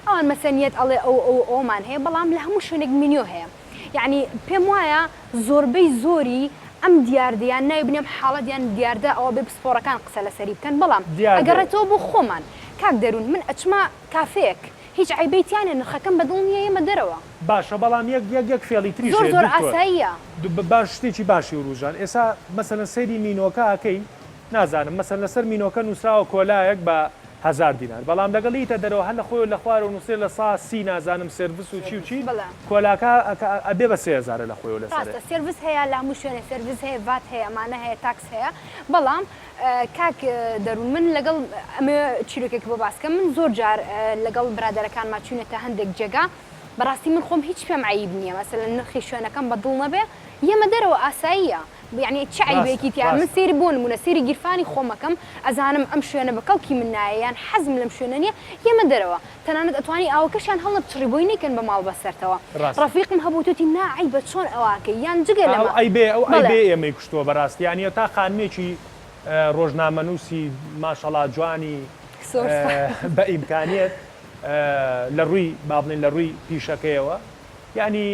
ئەوان مەسەن یەت ئەڵێ ئەو ئەو ئەومان هەیە بەڵام لە هەموو شوێنێک مینیۆ هەیە یەعنی پێم وایە زۆربەی زۆری ئەم دیاردە یان ناوی بنێم حاڵەت یان دیاردە ئەوە بێ پسپۆڕەکان قسە لەسەری بکەن بەڵام دیاردەیە. ئەگەڕێتەوە بۆ خۆمان کاک دەروون من ئەچمە کافێیەک هیچ عەیبەی تیا نیە نرخەکەم بەدڵ نیە یەمە دەرەوە. باشە بەڵام یەک یەک یەک فێڵی تریش زۆر هەیە زۆر دکتۆر ئاساییە. باش شتێکی باشی وروژان ئێسا مەسەلەن سەیری مینۆکە ئەکەی نازانم مەسەلەن لەسەر مینۆکە نوسراوە کۆلایەک بە هەزار دینار بەڵام لەگەڵ یتە دەرەوە هەر لە خۆیەوە لە خوارەوە نوسرێ لە سا سی نازانم سێرڤس و چی و چی بەڵێ. کۆلاکە ئەبێ بە سێ هەزارە لە خۆیەوە لەسەرێ. ڕاستە سێرڤس هەیە لە هەموو شوێنێ سێرڤس هەیە ڤات هەیە ئەمانە هەیە tax هەیە بەڵام کاک دەروون من لەگەڵ ئەمەوێ چیرۆکێک بۆ باس کەم من زۆر جار لەگەڵ برادەرەکانما چوینەتە هەندێک جێگا بەڕاستی من خۆم هیچ پێم عەیب نییە مەسەلەن نرخی شوێنەکەم بە دڵ نەبێ یەمە دەرەوە ئاساییە یەعنی چ ڕاستە عەیبێکی تیایە من ڕاستە. سەیری بۆ نموونە سەیری گیرفانی خۆم ئەکەم ئەزانم ئەم شوێنە بە کەڵکی من نایە یان حەزم لەم شوێنە نییە یەمە دەرەوە تەنانەت ئەتوانی ئاوەکەشیان هەڵنەپچڕی بۆی نەیکەن بە ماڵ بەسەرتەوە ڕاستە. ڕەفیقم هەبوو توتی نا عەیبە چۆن ئەواکەی یان جگە ئەو لەمە عەیبەیە ئەو بەڵێ. عەیبەیە ئێمەی کوشتووە بەڕاستی یانی تا خانمێکی ڕۆژنامەنووسی ماشەڵا جوانی زۆر سوپاس. بە ئیمکانیەت لە ڕووی با بڵێین لە ڕووی پیشەکەیەوە یانی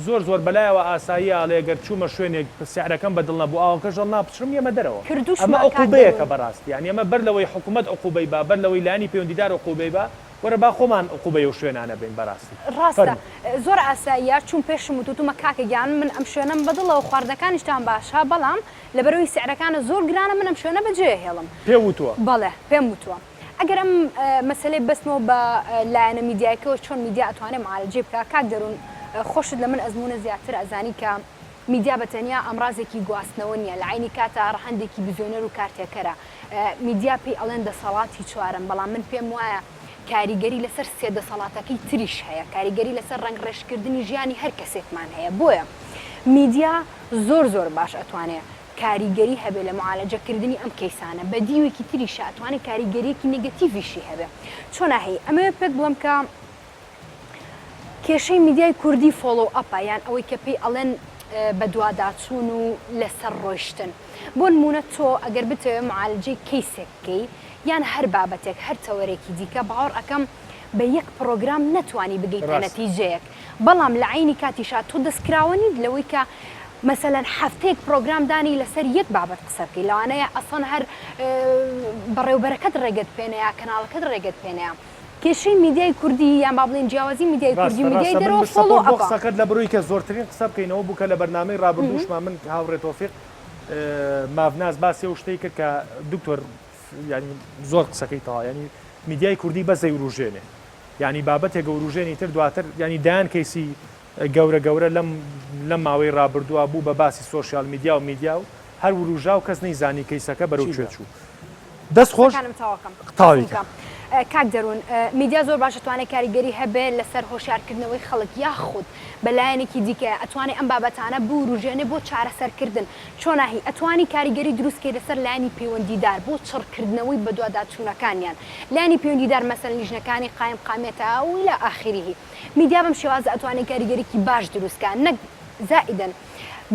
زۆر زۆر بەلایەوە ئاساییە ئەڵێ گەر چوومە شوێنێک سعرەکەم بە دڵ نەبوو ئاوەکەش هەڵناپچڕم یەمە دەرەوە ئەمە کردووشمە کاک عقوبەیەکە دەروون. بەڕاستی یانی ئەمە بەر لەوەی حکومەت عقوبەی با بەر لەوەی لایەنی پەیوەندیدار عقوبەی با وەرە با خۆمان عقوبەی ئەو شوێنانە بەین بەڕاستی ڕاستە فەرموو. زۆر ئاساییە چووم پێشم وت وتومە کاکە گیان من ئەم شوێنەم بەدڵە و خواردنەکانیشتان باشە بەڵام لەبەرئەوەی سعرەکانە زۆر گرانە من ئەم شوێنە بەجێئەهێڵم. پێو وتووە؟ بەڵێ پێم وتووە. ئەگەر ئەم مەسەلەی ببەستمەوە بە لایەنە میدیایەکەوە چۆن میدیا ئەتوانێ معالەجەی بکا کاک دەروون خۆشت لە من ئەزموونە زیاتر ئەزانی کە میدیا بە تەنیا ئامرازێکی گواستنەوە نییە لە عەینی کاتا ڕەهەندێکی بزوێنەر و کارتێکەرە میدیا پێی ئەڵێن دەسەڵاتی چوارەم بەڵام من پێم وایە کاریگەری لەسەر سێ دەسەڵاتەکەی تریش هەیە کاریگەری لەسەر ڕەنگڕێژکردنی ژیانی هەر کەسێکمان هەیە بۆیە میدیا زۆر زۆر باش ئەتوانێ کاریگەری هەبێ لە معالەجە کردنی ئەم کەیسانە، بە دیوێکی تریشا ئەتوانێ کاریگەریەکی نێگەتیڤیشی هەبێ. چۆناهی ئەمەوێ پێت بڵێم کە کێشەی میدیای کوردی follow up ە یان ئەوەی کە پێی ئەڵێن بەدواداچوون و لەسەر ڕۆیشتن. بۆ نموونە تۆ ئەگەر بتەوێ معالەجەی کەیسێک بکەی یان هەر بابەتێک هەر تەوەرێکی دیکە باوەڕ ئەکەم بە یەک پڕۆگرام نەتوانی بگەیتە ڕاستە. نەتیجەیەک بەڵام لە عەینی کاتیشا تۆ دەستکراوە نیت لەوەی کە مەسەلەن هەفتەیەک پڕۆگرام دانی لەسەر یەک بابەت قسە بکەی لەوانەیە ئەسڵەن هەر بەڕێوبەرەکەت ڕێگەت پێ نەیا کەناڵەکەت ڕێگەت پێ نەیا کێشەی میدیای کوردی یان با بڵێین جیاوازی میدیای کوردی ڕاستە و میدیای ڕاستە من دەرەوە بە follow سەپۆرت بۆ up ە. قسەکەت لە بڕووی کە زۆرترین قسە بکەینەوە بوو کە لە بەرنامەی ڕابردووشمان من هاوڕێ تۆفیق ماڤناز باسی ئەو شتەی کرد کە دکتۆر یانی زۆر قسەکەی تەواو یانی میدیای کوردی بەس دەیوروژێنێ یانی بابەتێک ئەوروژێنی تر دواتر یانی دەیان کەیسی گەورە گەورە لەم لەم ماوەی ڕابردووە بوو بە باسی social media و میدیا و هەر وروژا و کەس نەیزانی کەیسەکە بەرەو کوێ چوو دەست خۆش قسەکانم تەواوکەم تەواوی کە. قسم بکە کاک دەروون میدیا زۆر باش ئەتوانێ کاریگەری هەبێ لەسەر هۆشیارکردنەوەی خەڵک یاخود بە لایەنێکی دیکە ئەتوانێ ئەم بابەتانە بوروژێنێ بۆ چارەسەرکردن چۆناهی ئەتوانی کاریگەری دروست کەی لەسەر لایەنی پەیوەندیدار بۆ چڕکردنەوەی بەدواداچوونەکانیان لایەنی پەیوەندیدار مەسەلەن لیژنەکانی قایمقامیەتە و الی آخره میدیا بەم شێوازە ئەتوانێ کاریگەریکی باش دروست کا نەک زائیدەن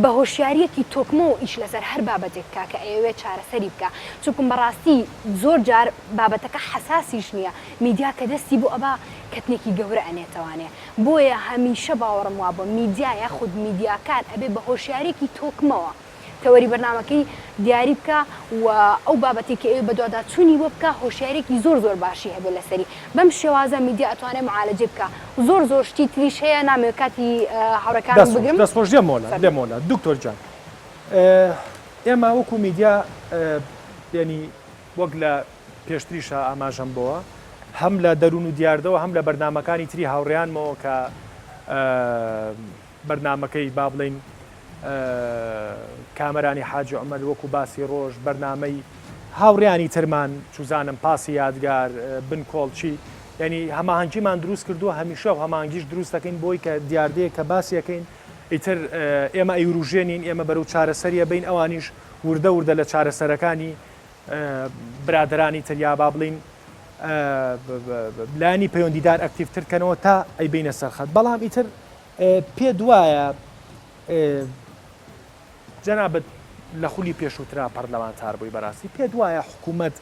بە هۆشیاریەکی تۆکمەوە ئیش لەسەر هەر بابەتێک بکا کە ئەیەوێ چارەسەری بکا چونکم بەڕاستی زۆر جار بابەتەکە حەساسیش نیە میدیا کە دەستی بۆ ئەبا کەتنێکی گەورە ئەنێتەوانێ بۆیە هەمیشە باوەڕم وابوە میدیا یاخود میدیاکار ئەبێ بە هۆشیاریەکی تۆکمەوە تەوەری بەرنامەکەی دیاری بکا و ئەو بابەتەی کە ئەیەوێ بەدواداچوونی بۆ بکا هۆشیاریەکی زۆر زۆر باشی هەبێ لەسەری بەم شێوازە میدیا ئەتوانێ معالەجەی بکا زۆر زۆر شتی تریش هەیە نامەوێ کاتی هاوڕێکانم دەست خۆش بگرم دەست خۆش لێمەوە فەرموو. لێمەوە دکتۆر گیان ئێمە وەکو میدیا یعنی وەک لە پێشتریشا ئاماژەم بۆوە هەم لە دەروون و دیاردەوە هەم لە بەرنامەکانی تری هاوڕێیانمەوە کە بەرنامەکەی با بڵێین کامەرانی حاجی عومەر وەکو باسی ڕۆژ، بەرنامەی. هاوڕێیانی ترمان چوزانم پاسی یادگار، بنکۆڵ چی، یانی هەماهەنگیمان دروست کردووە هەمیشە و هەماهەنگیش دروست دەکەین بۆی کە دیاردەیەک کە باسی ئەکەین ئیتر ئێمە ئەیوروژێنین ئێمە بەرەو چارەسەری ئەبەین ئەوانیش وردە وردە لە چارەسەرەکانی برادەرانی تر یا با بڵین لایەنی پەیوەندیدار ئەکتیڤتر کەنەوە تا ئەیبەینە سەر خەت بەڵام ئیتر پێت وایە جەنابت لە خولی پێشووترا پەرلەمانتار بووی بەراستی پێت وایە حکوومەت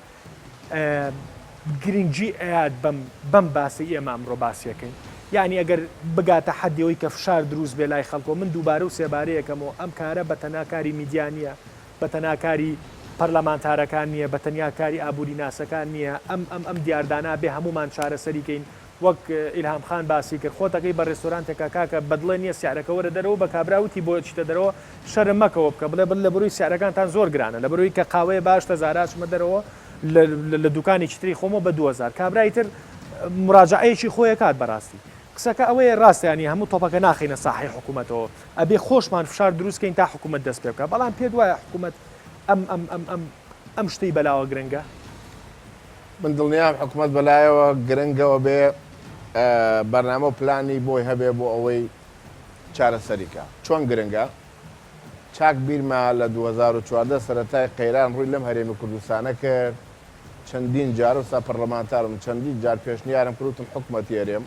گرنگی ئەیات بەم بەم باسەی ئێمە ئەمڕۆ باسیەکەین یعنی ئەگەر بگاتە حەدی ئەوەی کە فشار دروست بێ لای خەڵکەوە من دووبارە و سێبارەیەکەمەوە ئەم کارە بە تەنها کاری میدیا نییە بە تەنها کاری پەرلەمانتارەکان نییە بە تەنیا کاری ئابووری ناسەکان نییە ئەم ئەم ئەم دیاردانە بێ هەموومان چارەسەری کەین وەک ئیلهام خان باسی کرد خۆت ئەکەی بە رێستۆرانتێکا کاکە بەدڵێ نیە سعرەکە وەرە دەرەوە بە کابرا وتی بۆ ئەچیتە دەرەوە شەرم مەکەوە بکە بڵێ بڵێ لەبەرۆی سعرەکانتان زۆر گرانە لەبەرۆی کە قاوەیە بە 8000 ئەچمە دەرەوە لە دوکانێکی تری خۆمەوە بە 2000 کابرای تر مراجعەیەکی خۆی ئەکات بەراستی قسەکە ئەوەیە ڕاستە یانی هەموو تۆپەکە ناخەینە ساحەی حکوومەتەوە ئەبێ خۆشمان فشار دروست کەین تا حکوومەت دەست پێ بکات بەڵام پێت وایە حکوومەت ئەم ئەم ئەم ئەم ئەم شتەی بەلاوە گرنگە؟ من دڵنیام حکومەت بەلایەوە گرنگەوە بێ بەرنامە و پلانی بۆی هەبێ بۆ ئەوەی چارەسەری کا. چۆن گرنگە؟ چاک بیرمە لە 2014 سەرەتای قەیران ڕووی لەم هەرێمی کوردستانە کرد، چەندین جار، ئەوسا پەرلەمانتارم، چەندین جار پێشنیارم کرد وتم حکومەتی هەرێم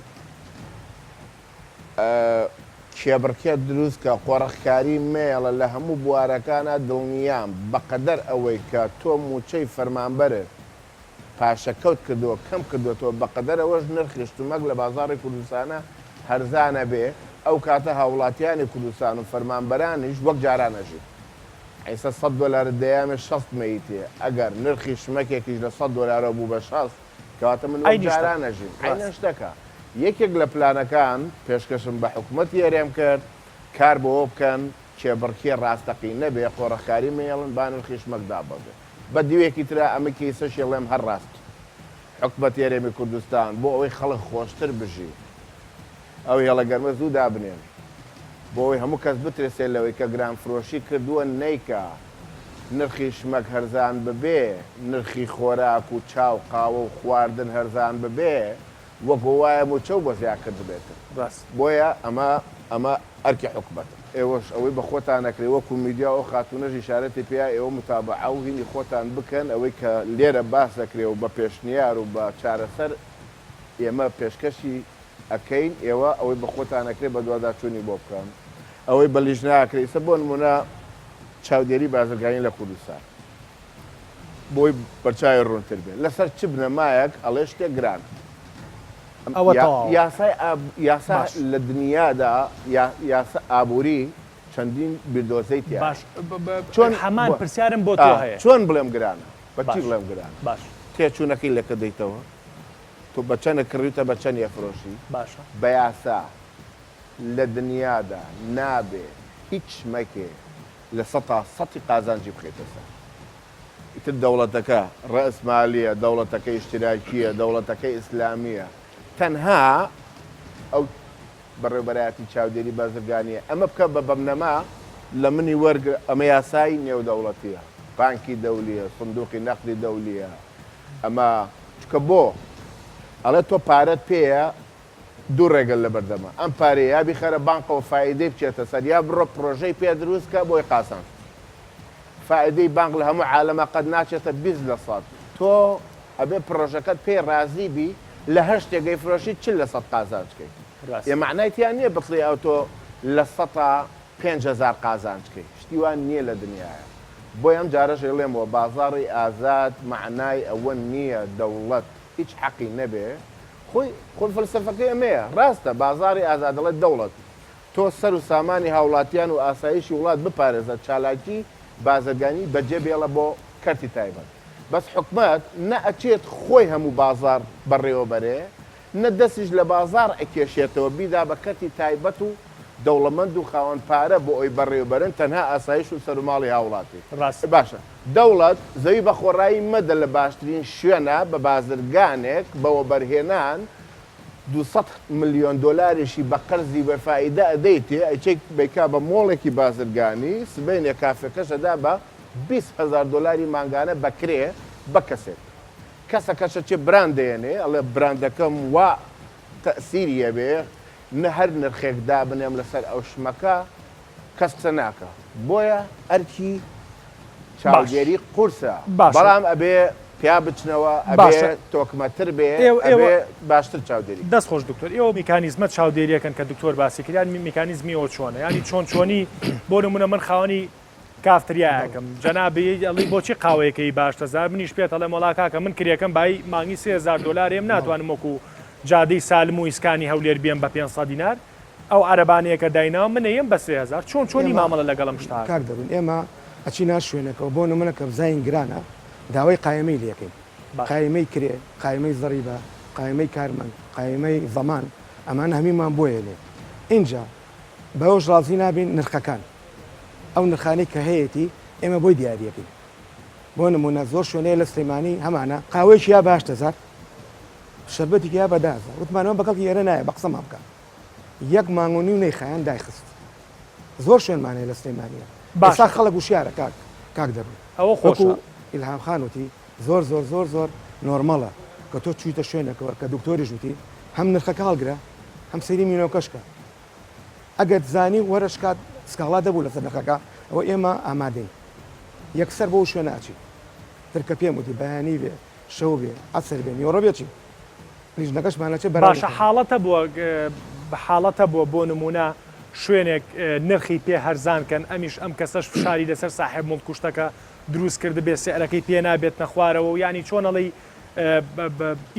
کێبڕکێ دروست کە، قۆرخکاری مەیەڵە لە هەموو بوارەکانا، دڵنیام بەقەدەر ئەوەی کە تۆ مووچەی فەرمانبەرت پاشەکەوت کردووە کەم کردووەتەوە بەقەدەر ئەوەش نرخی شتومەک لە بازاڕی کوردستانا هەرزان ئەبێ، ئەو کاتە هاووڵاتیانی کوردستان و فەرمانبەرانیش وەک جاران ئەژین. ئیستا سەت دۆلارت دەیامێ شەست مەیتێ، ئەگەر نرخی شمەکێکیش لە سەت دۆلارەوە بوو بە شەست، کەواتە من وەک عەینی شتەکە. جاران ئەژیم. عەینەن ڕاستە. شتەکە. یەکێک لە پلانەکان پێشکەشم بە حکومەتی هەرێم کرد، کار بەوە بکەن کێبڕکێ ڕاستەقینە بێ، قۆرخکاری مەیەڵن با نرخی شمەک دابەزێ. بە دیوێکی ترا ئەمە کەیسەشی ڵێم هەر ڕاست. حکومەتی هەرێمی کوردستان بۆ ئەوەی خەڵک خۆشتر بژی ئەو هێڵە گەرمە زوو دابنێن. بۆ ئەوەی هەموو کەس بترسێ لەوەی کە گرانفرۆشی کردووە نەیکا. نرخی شمەک هەرزان ببێ، نرخی خۆراک و چا و قاوە و خواردن هەرزان ببێ، وەک وایە مووچەو بۆ زیا کردبێتن. ڕاست. بۆیە ئەمە ئەمە ئەرکی حکومەتە. ئێوەش ئەوەی بە خۆتان ئەکرێ وەکو میدیا و ئەو خاتوونەش ئیشارەتی پێیا ئێوە متابەعە و هینی خۆتان بکەن ئەوەی کە لێرە باس دەکرێ و بە پێشنیار و بە چارەسەر ئێمە پێشکەشی ئەکەین ئێوە ئەوەی بە خۆتان ئەکرێ بەدواداچوونی بۆ بکەن ئەوەی بە لیژنە ئەکرێ ئیستا بۆ نموونە چاودێری بازرگانی لە کوردستان بۆی بەرچاوی ڕوونتر بێ لەسەر چ بنەمایەک ئەڵێ شتێک گرانە ئەوە تەواوە. یاسای یاسا باش. لە دنیادا یاسا ئابووری چەندین بیردۆزەی تیایە باش چۆن هەمان پرسیارم بۆ تۆ هەیە. چۆن بڵێم گرانە بە چی باش بڵێم گرانە باش. تێچوونەکەی لەکە دەیتەوە تۆ بە چەنە کڕیوتە بە چەند ئەفرۆشی باشە. بە یاسا لە دنیادا نابێ هیچ شمەکێ لە سەتا سەتی قازانجی بخەیتە سەر. ئیتر دەوڵەتەکە ڕەئسمالیە، دەوڵەتەکە ئیشتراکیە، دەوڵەتەکە ئیسلامیە. تەنها ئەو بەڕێوبەرایەتی چاودێری بازرگانیە ئەمە بکە بە بەمنەما لە منی وەرگرە، ئەمە یاسای نێودەوڵەتیە، بانکی دەولیە، سندوقی نەقدی دەولیە، ئەمە چونکە بۆ ئەڵێ تۆ پارەت پێیە دوو ڕێگەت لەبەردەمە ئەم پارەیە یا بیخەرە بانقەوە فائیدەی بچێتە سەر یا بڕۆ پڕۆژەی پێ دروست کە بۆی قازانج بکەی فائیدەی بانق لە هەموو عالەما قەت ناچێتە 20 لە سەد تۆ ئەبێ پڕۆژەکەت پێی ڕازی بی لە هەر شتێک ئەیفرۆشی 40 لە سەد قازانج کەی ڕاست ئێ مەعنای تیا نییە بتڵێ ئەتۆ لە سەتا 5000 قازانج کەی شتی وا نییە لە دنیایا بۆیە ئەم جارەش ئەیڵێمەوە بازاڕی ئازاد مەعنای ئەوە نییە دەوڵەت هیچ حەقی نەبێ خۆی خۆ فەلسەفەکەی ئەمەیە ڕاستە بازاڕی ئازاد دەڵێت دەوڵەت تۆ سەر و سامانی هاوڵاتیان و ئاسایشی وڵات بپارێزە چالاکی بازرگانی بەجێ بێڵە بۆ کەرتی تایبەت بەس حکومەت نە ئەچێت خۆی هەموو بازاڕ بەڕێوە بەرێ نە دەستیش لە بازاڕ ئەکێشێتەوە بیدا بە کەرتی تایبەت و دەوڵەمەند و خاوەن پارە بۆ ئەوی بەڕێوە بەرن تەنها ئاسایش و سەروماڵی هاوڵاتی ڕاستە. باشە دەوڵەت زەوی بە خۆڕایی مەدە لە باشترین شوێنە بە بازرگانێک بە وەبەرهێنان 200 ملیۆن دۆلاریشی بە قەرزی بە فائیدە ئەدەیتێ ئەیچێ بەیکا بە مۆڵێکی بازرگانی سبەینێ کافێکەش ئەدا بە 20 هەزار دۆلاری مانگانە بە کرێ. بە کەسێک. کەسەکەش ئەچێ براند دەیەنێ ئەڵێ براندەکەم وا تەئسیری ئەبێ نە هەر نرخێک دابنێم لەسەر ئەو شمەکە کەس قسە ناکا بۆیە ئەرکی باش چاودێری قورسە باشە بەڵام ئەبێ پیا بچنەوە ئەبێ باشە تۆکمەتر بێ ئێوە ئێوە ئەبێ باشتر چاودێری کەن. دەست خۆش دکتۆر ئێوە میکانیزمە چاودێریەکەن کە دکتۆر باسی کرد یان میکانیزمی ئێوە چۆنە یانی چۆن چۆنی بۆ نمونە من خاوەنی کافتریایەکم جەنابی ئەڵی بۆچی قاوەیەکەی باشتە زار منیش پێت ئەڵێم وەڵا کاکە من کرێکەم بای مانگی 3000 دۆلار ئێم ناتوانم وەکو جادەی سالم و ئیسکانی هەولێر بێم بە 500 دینار ئەو عەرەبانەیە کە دایناوە من ئەیەم بە 3000 چۆن چۆنی ئێمە مامەڵە لەگەڵ ئەم شتە کاک ئەکەن؟ دەروون ئێمە ئەچینە شوێنەکەوە بۆ نمونە کە بزانین گرانە داوای قایمەی لێکەین باشە. قایمەی کرێ قایمەی زەریبە قایمەی کارمەند قایمەی زەمان ئەمانە هەمیمان بۆ یەنێ ئینجا بەوەش ڕازی نابین نرخەکان ئەو نرخانەی کە هەیەتی ئێمە بۆی دیاریەکەین بۆ نمونە زۆر شوێنەیە لە سلێمانی هەمانە قاوەیەکی یا بە 8000 شەربەتێکی یا بە 10000 وتمانەوە بە کەڵکی ئێرە نایە بە قسەمان بکە یەک مانگ و نیو نەیخایان دایخست زۆر شوێنمان هەیە لە سلێمانیە باشە ئێستا خەڵک وشیارە کاک کاک دەروون ئەوە وەکو خۆشە. ئیلهام خان وتی زۆر زۆر زۆر زۆر نۆرمەڵە کە تۆ چوویتە شوێنێکەوە کە دکتۆریش وتی هەم نرخەکە هەڵگرە هەم سەیری مینۆکەش کە ئەگەر زانی وەرە شکات سکاڵا دەبوو لەسەر نرخەکە ئەوە ئێمە ئامادەین یەکسەر بۆ شوێنە ئەچین تر کە پێم وتی بەیانی بێ شەو بێ عەسر بێ نیوەڕۆ بێ چین لیژنەکەشمان ئەچێ بەراوردی باشە کەن. حاڵەت هەبووە حاڵەت هەبووە بۆ نموونە شوێنێک نرخی پێ هەرزان کەن ئەمیش ئەم کەسەش فشاری لەسەر ساحێب موڵک و شتەکە دروست کردبێ سعرەکەی پێ نابێتنە خوارەوە و یانی چۆن ئەڵێی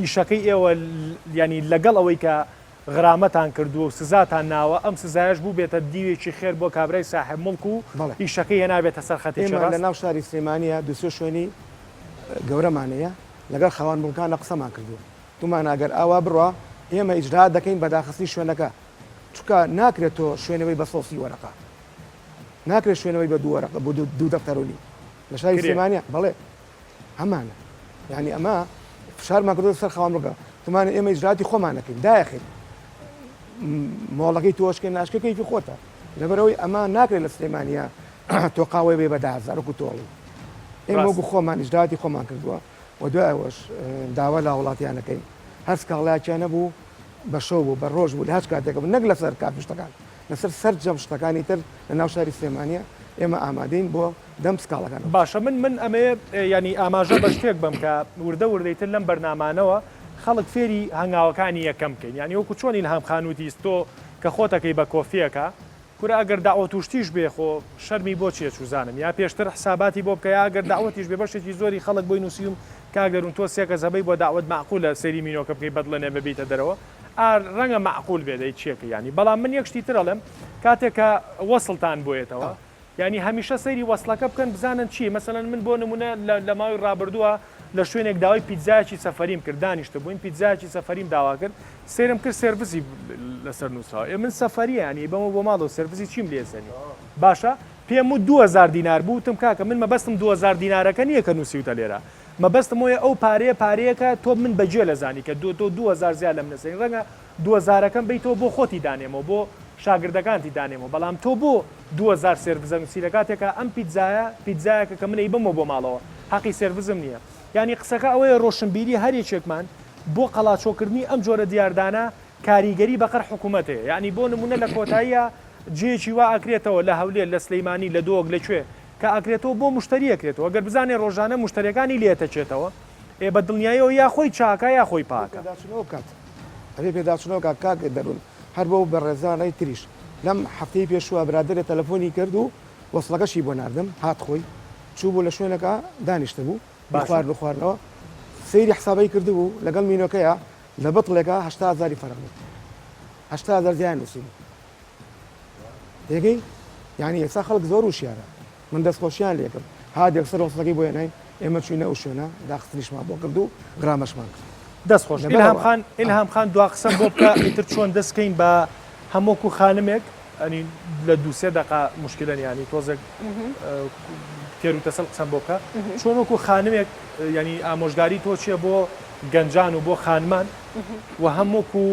ئیشەکەی ئێوە یانی لەگەڵ ئەوەی کە غرامەتان کردووە و سزاتان ناوە، ئەم سزایەش بووبێتە دیوێکی خێر بۆ کابرای ساحێب موڵک و بەڵێ. ئیشەکەی هێنابێتە سەر خەتێکی ئێمە لە ڕاست؟ ناو شاری سلێمانییە دوو سێ شوێنی گەورەمان هەیە، لەگەڵ خاوەن موڵکانە قسەمان کردووە، وتومانە ئەگەر ئاوا بڕوا ئێمە ئیجرائات دەکەین بە داخستنی شوێنەکە، چونکە ناکرێت تۆ شوێنەوەی بە 130 وەرەقە، ناکرێت شوێنەوەی بە دوو وەرەقە، بۆ دوو دەفتەر و نیو لە شاری کرێ. سلێمانییە، بەڵێ. هەمانە یعنی ئەمە فشارمان کردو سەر خاوەن بکە تمانە ئێمە ئیجراتی خۆمان نەکەین دایخین مۆڵەکەی تۆشکە ناشکە کەیفی خۆتە لەبەرەوەی ئەمە ناکرێت لە سلێمانە تۆ قاوەی بێ بە دازار وەکو تۆڵی ئێمە وەکو خۆمان ئیجراتی خۆمان کردووە و دوای ئەوەش داوا لە وڵاتیانەکەین هەر سکاڵایەکیان نەبوو بە شەو بوو بە ڕۆژ بوو لە هەچ کاتێکە بوو نەک لەسەر کافی شتەکان لەسەر سەرجەم شتەکانی تر لە ناو شاری سلێمانیە ئێمە ئامادەین بۆ دەم سکاڵەکان بچین. باشە من من ئەمەوێ یانی ئاماژە بە شتێک بەم کە وردە وردەی تر لەم بەرنامانەوە خەڵک فێری هەنگاوەکانی یەکەم بکەین یانی وەکو چۆن ئیلهام خان وتی تۆ کە خۆتەکەی بە کۆفیەکە کورە ئەگەر دەعوەت و شتیش بێ خۆ شەرمی بۆ چیە چوزانم یا پێشتر حساباتی بۆ بکە یا ئەگەر دەعوەتیش بێ بەشێکی زۆری خەڵک بۆی نوسیوم کاک دەرون تۆ سێ کەس هەبەی بۆ دەعوەت مەعقولە سەیری مینۆکە بکەی بەدڵێ نەبێ بیتە دەرەوە ئا ڕەنگە مەعقول بێ دەی چیەکە یانی بەڵام من یەک شتی تر ئەڵێم کاتێک کە وەسڵتان بۆیەتەوە یانی هەمیشە سەیری وەسڵەکە بکەن بزانن چیە مەسەلەن من بۆ نمونە لە ماوەی ڕابردووە لە شوێنێک داوای پیتزایەکی سەفەریم کرد دانیشتبووین پیتزایەکی سەفەریم داوا کرد سەیرم کرد سێرڤسی لەسەر نووسراوە ئێ من سەفەریە یانی بەمە بۆ ماڵەوە سێرڤسی چیم لێ سەنی باشە پێم و 2000 دینار بوو وتم کاکە من مەبەستم 2000 دینارەکە نییە کە نووسیوتە لێرە مەبەستم ئەوەیە ئەو پارەیە پارەیەکە تۆ من بەگوێ لەزانی کە تۆ 2000 زیاد لە منە سەنی ڕەنگە دووەزارەکەم بەیتەوە بۆ خۆتی دانێمەوە بۆ شاگردەکانتی دانێمەوە بەڵام تۆ بۆ 2000 سێرڤزە نووسی لە کاتێکا ئەم پیتزایە پیتزایەکە کە من ئەیبەمەوە بۆ ماڵەوە حەقی سێرڤزم نییە یانی قسەکە ئەوەیە ڕۆشنبیری هەر یەکێکمان بۆ قەڵاچۆکردنی ئەم جۆرە دیاردانە کاریگەری بەقەر حکوومەت هەیە یانی بۆ نموونە لە کۆتاییا جێیەکی وا ئەکرێتەوە لە هەولێر لە سلیمانی لە دهۆک لە کوێ کە ئەکرێتەوە بۆ مشتری ئەکرێتەوە گەر بزانێ ڕۆژانە مشتریەکانی لێ ئەتەکێتەوە ئێ بە دڵنیایەوە یا خۆی چاکە یا خۆی پاکە. پێداچونەوە بکات ئەبێ پێداچونەوە کات کاک دەرون هەر بۆ بەڕێزانەی تریش لەم هەفتەی پێشوە برادەرێ تەلەفۆنی کرد و وەسڵەکەشی بۆ ناردم هات خۆی چوو بوو لە شوێنەکە دانیشتبوو باشە. خواردن و خواردنەوە سەیری حسابەی کردبوو لەگەڵ مینۆکەیە لە بتڵێکا 80 هەزاری فەرق بوو 80 هەزار زیان نووسیبوو تێگەی یعنی ئێستا خەڵک زۆر وشیارە من دەستخۆشیان لێکرد هات یەکسەر وەسڵەکەی بۆ هێناین ئێمە چوینە ئەو شوێنە داخستنیشمان بۆ کرد و غرامەشمان کرد دەست خۆش لەبەرئەوە ئیلهام خان ئیلهام خان دوا قسەم بۆ بکە ئیتر چۆن دەست کەین بە هەم وەکو خانمێک ئەنی لە دوو سێ دەقە موشکیلە نیە ینی تۆزێک تێر و تەسەل قسەم بۆ بکە چۆن وەکو خانمێک ینی ئامۆژگاری تۆ چیە بۆ گەنجان و بۆ خانمان و هەم وەکو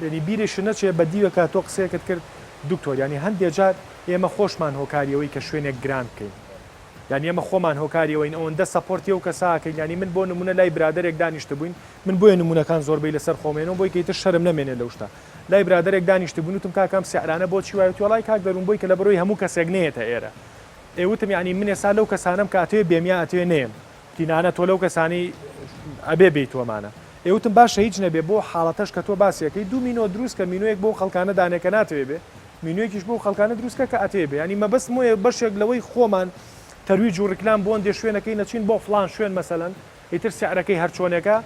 ینی بیرێش نەچێ بە دیوێکا تۆ قسەیەکت کرد دکتۆر ینی هەندێ جار ئێمە خۆشمان هۆکاری ئەوەی کە شوێنێک گران بکەین. یانی ئێمە خۆمان هۆکاری ئەوەین ئەوەندە support ی ئەو کەسە ئەکەین یانی من بۆ نمونە لای برادەرێک دانیشتبووین من بۆیە نمونەکان زۆربەی لەسەر خۆم هێنم بۆی کە ئیتر شەرم نەمێنێ لەو شتە لای برادەرێک دانیشتبووین وتم کاکە ئەم سعرانە بۆچی وایە وتی وەڵای کاک دەروون بۆی کە لەبەرئەوەی هەموو کەسێک نەیەتە ئێرە ئێ وتم یانی من ئێستا لەو کەسانەم کە ئەتەوێ بێم یا ئەتەوێ نەیەم وتی نانا تۆ لەو کەسانەی ئەبێ بێی تۆمانە ئێ وتم باشە هیچ نەبێ بۆ حاڵەتەش کە تۆ باسی ئەکەی دوو مینۆ دروست کە مینۆیەک بۆ خەڵکانە دانێ کە ناتەوێ بێ مینۆیەکیش بۆ خەڵکانە دروست کە کە ئەتەوێ بێ یانی مەبەستم وەیە بەشێک لەوەی خۆمان تەرویج و ڕیکلام بۆ هەندێ شوێنەکەی نەچین بۆ فڵان شوێن مەسەلەن ئیتر سعرەکەی هەر چۆنێکە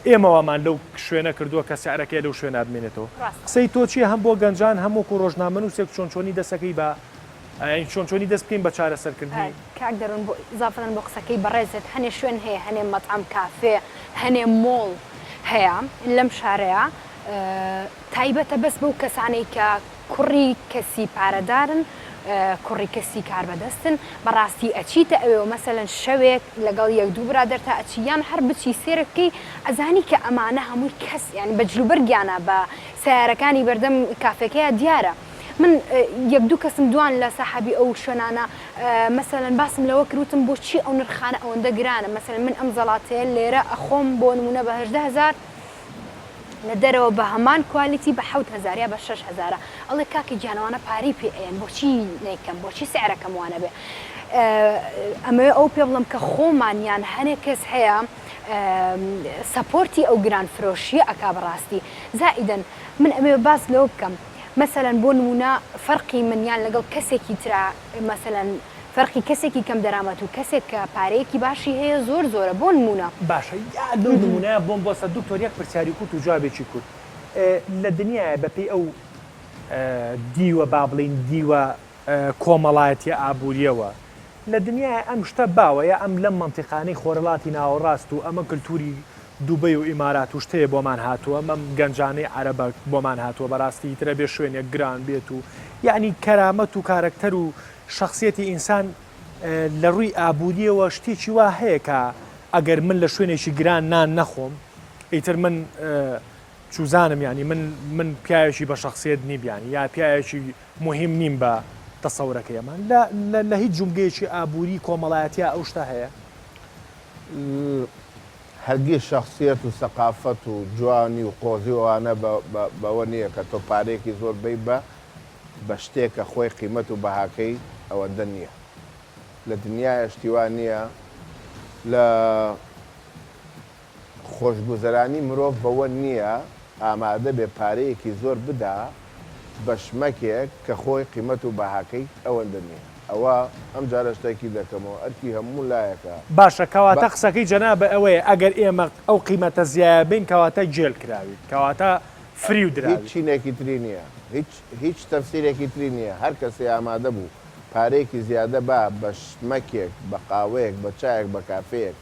ئێمە وامان لەو شوێنە کردووە کە سعرەکەی لەو شوێنە بمێنێتەوە. قسەی تۆ چیە هەم بۆ گەنجان هەم وەکو ڕۆژنامەنووسێک چۆن چۆنی دەسەکەی بە یانی چۆن چۆنی دەست بکەین بە چارەسەرکردنی؟ کاک دەروون بۆ ئیزافەتەن بۆ قسەکەی بەڕێزت هەنێ شوێن هەیە هەنێ مەتعەم کافێ هەنێ مۆڵ هەیە لەم شارەیا تایبەتە بەس بەو کەسانەی کە کوڕی کەسی پارەدارن کوڕی کەسی کاربەدەستن بەڕاستی ئەچیتە ئەوێ و مەسەلەن شەوێک لەگەڵ یەک دوو برادەرتا ئەچی یان هەر بچی سێرک بکەی ئەزانی کە ئەمانە هەمووی کەس یانی بە جلوبەرگیانە بە سەیارەکانی بەردەم کافێکەیا دیارە من یەک دوو کەسم دوان لە ساحەبی ئەو شوێنانە مەسەلەن باسم لەوە کرد وتم بۆچی ئەو نرخانە ئەوەندە گرانە مەسەلەن من ئەم زەڵاتەیە لێرە ئەخۆم بۆ نمونە بە 18 هەزار لە دەرەوە بە هەمان quality بە 7000 یا بە 6 هەزارە ئەڵێ کاکە گیان ئەوانە پارەی پێ ئەیەن بۆچی نەیکەم بۆچی سعرەکەم وانەبێ ئەمەوێ ئەو پێ بڵێم کە خۆمان یان هەنێک کەس هەیە support ی ئەو گران فرۆشیە ئەکا بەڕاستی زائیدەن من ئەمەوێ باس لەوە بکەم مەسەلەن بۆ نموونە فەرقی من یان لەگەڵ کەسێکی ترا مەسەلەن فەرقی کەسێکی کەم دەرامەت و کەسێک کە پارەیەکی باشی هەیە زۆر زۆرە بۆ نموونە. باشە یا لەو نموونەیە بۆم بۆسە دکتۆر یەک پرسیاری کورت و جوابێکی کورت لە دنیایە بە پێی ئەو دیوە با بڵێین دیوە کۆمەڵایەتیە ئابووریەوە لە دنیایە ئەم شتە باوە یا ئەم لەم مەنتیقانەی خۆرەڵاتی ناوەڕاست و ئەمە کلتوری دوبەی و ئیمارات و شتەیە بۆمان هاتووە مەم گەنجانەی عەرەبە بۆمان هاتووە بەراستی ئیتر ئەبێ شوێنێک گران بێت و یەعنی کەرامەت و کارەکتەر و شەخسیەتی ئینسان لە ڕووی ئابووریەوە شتێکی وا هەیە کە ئەگەر من لە شوێنێکی گران نان نەخۆم ئیتر من چوزانم یانی من من پیاوێکی بە شەخسیەت نیم یانی یا پیاوێکی موهیم نیم بە تەسەورەکەی ئەمان لە لە لە هیچ جومگەیەکی ئابووری کۆمەڵایەتیا ئەو شتە هەیە؟ هەرگیز شەخسیەت و سەقافەت و جوانی و قۆزی و ئەوانە بە بە بەوە نییە کە تۆ پارەیەکی زۆر بەی بە بە شتێک کە خۆی قیمەت و بەهاکەی ئەوەندە نییە. لە دنیایە شتی وا نییە لە خۆشگوزەرانی مرۆڤ بەوە نییە ئامادە بێ پارەیەکی زۆر بدا بە شمەکێک کە خۆی قیمەت و بەهاکەی ئەوەندە نییە. ئەوە ئەمجارە شتێکی دەکەمەوە ئەرکی هەموو لایەکە باشە بە. کەواتە قسەکەی جەنابت ئەوەیە ئەگەر ئێمە ئەو قیمەتە زیایە بەین کەواتە گێل کراوین کەواتە فریو هیچ دراوین. چینێکی تری نییە هیچ هیچ تەفسیرێکی تری نییە هەر کەسێ ئامادە بوو پارەیەکی زیادە با بە شمەکێک بە قاوەیەک بە چایەک بە کافێیەک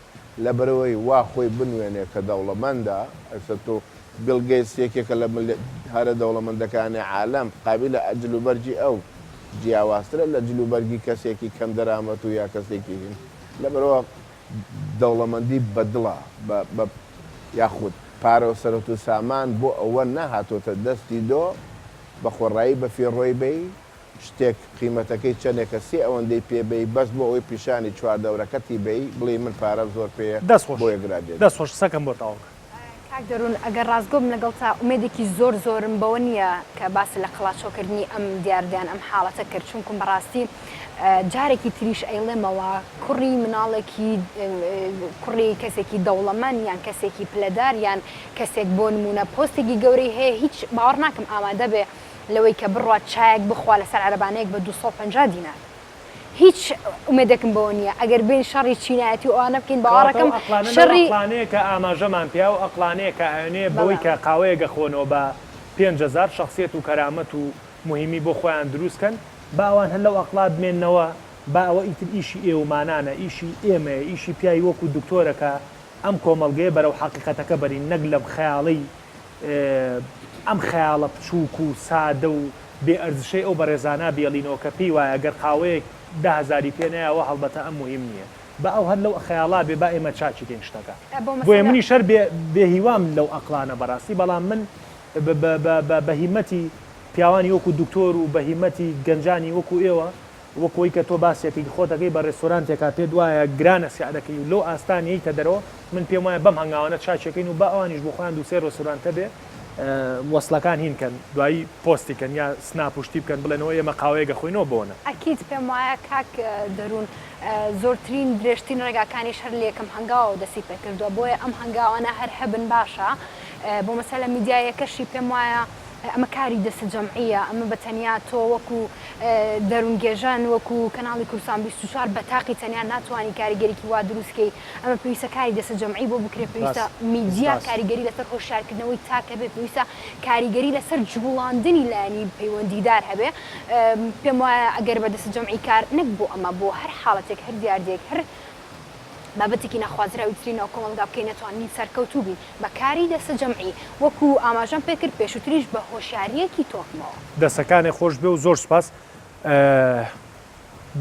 لەبەرئەوەی وا خۆی بنوێنێ کە دەوڵەمەندە، ئێستا تۆ بیڵ گەیتس یەکێکە لە هەرە دەوڵەمەندەکانی عالەم، قابیلە جلوبەرگی ئەو جیاوازترە لە جلوبەرگی کەسێکی کەم دەرامەت و یا کەسێکی هین، لەبەرئەوە دەوڵەمەندی بە دڵە بە یاخود پارە و سەرەت و سامان بۆ ئەوە نەهاتۆتە دەستی دۆ بە خۆڕایی بە فیڕۆی بەی، شتێک قیمەتەکەی چەنێکە سێ ئەوەندەی پێ بەی بەس بۆ ئەوەی پیشانی چواردەورەکەتی بەی بڵێی من پارەم زۆر پێیە دەست خۆش بۆیە گران دێنم. دەست خۆش قسەکەم بۆ تەواو کە. کاک دەروون ئەگەر ڕاستگۆ بم لەگەڵتا ئومێدێکی زۆر زۆرم بەوە نییە کە باست لە قەڵاچۆکردنی ئەم دیاردە یان ئەم حاڵەتە کرد چونکوم بەڕاستی جارێکی تریش ئەیڵێمەوە کوڕی مناڵێکی کوڕی کەسێکی دەوڵەمەند یان کەسێکی پلەدار یان کەسێک بۆ نموونە پۆستێکی گەورەی هەیە هیچ باوەڕ ناکەم ئامادە بێ لەوەی کە بڕوات چایەک بخوا لەسەر عەرەبانەیەک بە 250 دینار هیچ ئومێدێکم بەوە نییە ئەگەر بێین شەڕی چینایەتی و ئەوانە بکەین کەواتە ئەو باوەڕەکەم ئەقڵانە لەو شەڕی ئەقڵانەیە کە ئاماژەمان پێیا ئەو ئەقڵانەیە کە ئەیانەوێ بەوەی بەڵێ. کە قاوەیەک ئەخۆنەوە بە 5000 شەخسیەت و کەرامەت و موهیمی بۆ خۆیان دروست کەن با ئەوان هەر لەو ئەقڵا بمێننەوە با ئەوە ئیتر ئیشی ئێومانانە ئیشی ئێمەیە ئیشی پیاوی وەکو دکتۆرە کە ئەم کۆمەڵگەیە بەرەو حەقیقەتەکە بەرین نەک لەم خەیاڵەی ئەم خەیاڵە بچووک و سادە و بێ ئەرزشەی ئەو بەڕێزانە بێڵینەوە کە پێی وایە گەر قاوەیەک دە هەزاری پێ نەیاوە هەڵبەتە ئەم موهیم نییە با ئەو هەر لەو خەیاڵا بێ با ئێمە چاکی کەین شتەکە بۆیە منیش هەر بێ بێ هیوام لەو ئەقڵانە بەڕاستی بەڵام من بە بە بە هیمەتی پیاوانی وەکو دکتۆر و بە هیمەتی گەنجانی وەکو ئێوە. وەک ئەوەی کە تۆ باسیەکەی خۆت ئەکەی بە ڕێستۆرانتێکا پێت وایە گرانە سعرەکەی و لەو ئاستە نیەیتە دەرەوە من پێم وایە بەم هەنگاوانە چاکیەکەین و با ئەوانیش بۆ خۆیان دوو سێ ڕێستۆرانتە بێ وەسڵەکان هین کەن دوایی پۆستی کەن یا سناپ و شتی بکەن بڵێنەوە ئێمە قاوەیەک ئەخۆینەوە بۆنە. ئەکید پێم وایە کاک دەروون زۆرترین درێژترین ڕێگاکانیش هەر لە یەکەم هەنگاوەوە دەستی پێکردووە بۆیە ئەم هەنگاوانە هەر هەبن باشە بۆ مەسەلە میدیایەکەشی پێم وایە ئەمە کاری دەستەجەمعییە، ئەمە بە تەنیا تۆ وەکو دەروونگێژان، وەکو کەناڵی کوردستان 24 بە تاقی تەنیا ناتوانی کاریگەریی وا دروست کەی، ئەمە پێویستە کاری دەستەجەمعی بۆ بکرێ، پێویستە میدیا کاریگەری لەسەر هۆشیارکردنەوەی تاک هەبێ، پێویستە کاریگەری لەسەر جووڵاندنی لایەنی پەیوەندیدار هەبێ. پێم وایە ئەگەر بە دەستەجەمعی کار نەک بۆ ئەمە، بۆ هەر حاڵەتێک، هەر دیاردەیەک، هەر بابەتێکی ناخوازراوی تری ناو کۆمەڵگا بکەین نەتوانین سەرکەوتوو بین بە کاری دەستەجەمعی وەکو ئاماژەم پێکرد پێشووتریش بە هۆشیارییەکی تۆکمەوە. دەسەکانێ خۆش بێ و زۆر سوپاس.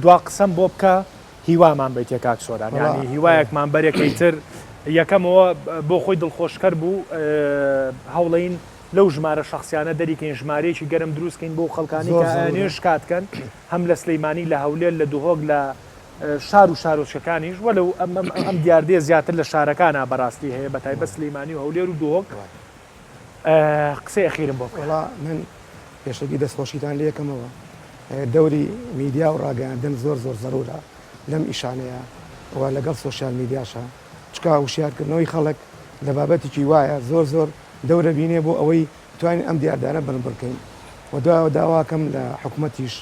دوا قسەم بۆ بکە هیوامان بەیتێ کاک سۆران یانی هیوایەکمان بەرێکەی تر یەکەمەوە بۆ خۆی دڵخۆشکەر بوو هەوڵین لەو ژمارە شخصیانە دەریکەین ژمارەیەکی گەرم دروستکەین بۆ خەڵکانی کە نوێژ کات کەن هەم لە سلەیمانی لە هەولێر لە دهۆک لە شار و شارۆچکەکانیش وەلو ئەم دیاردەیە زیاتر لە شارەکانا بەراستی هەیە بەتایبەت سلیمانی و هەولێر و دهۆک قسەی ئەخیرم بۆ بکە. وەڵا من پێشەکی دەستخۆشیتان لێ ئەکەمەوە دەوری میدیا و ڕاگەیاندن زۆر زۆر زەرورە لەم ئیشانەیا و لەگەڵ سۆشیال میدیاشا چونکە وشیارکردنەوەی خەڵک لە بابەتێکی وایە زۆر زۆر دەورە بینێ بۆ ئەوەی بتوانین ئەم دیاردانە بنبڕکەین و دوایەوە داواکەم لە حکومەتیش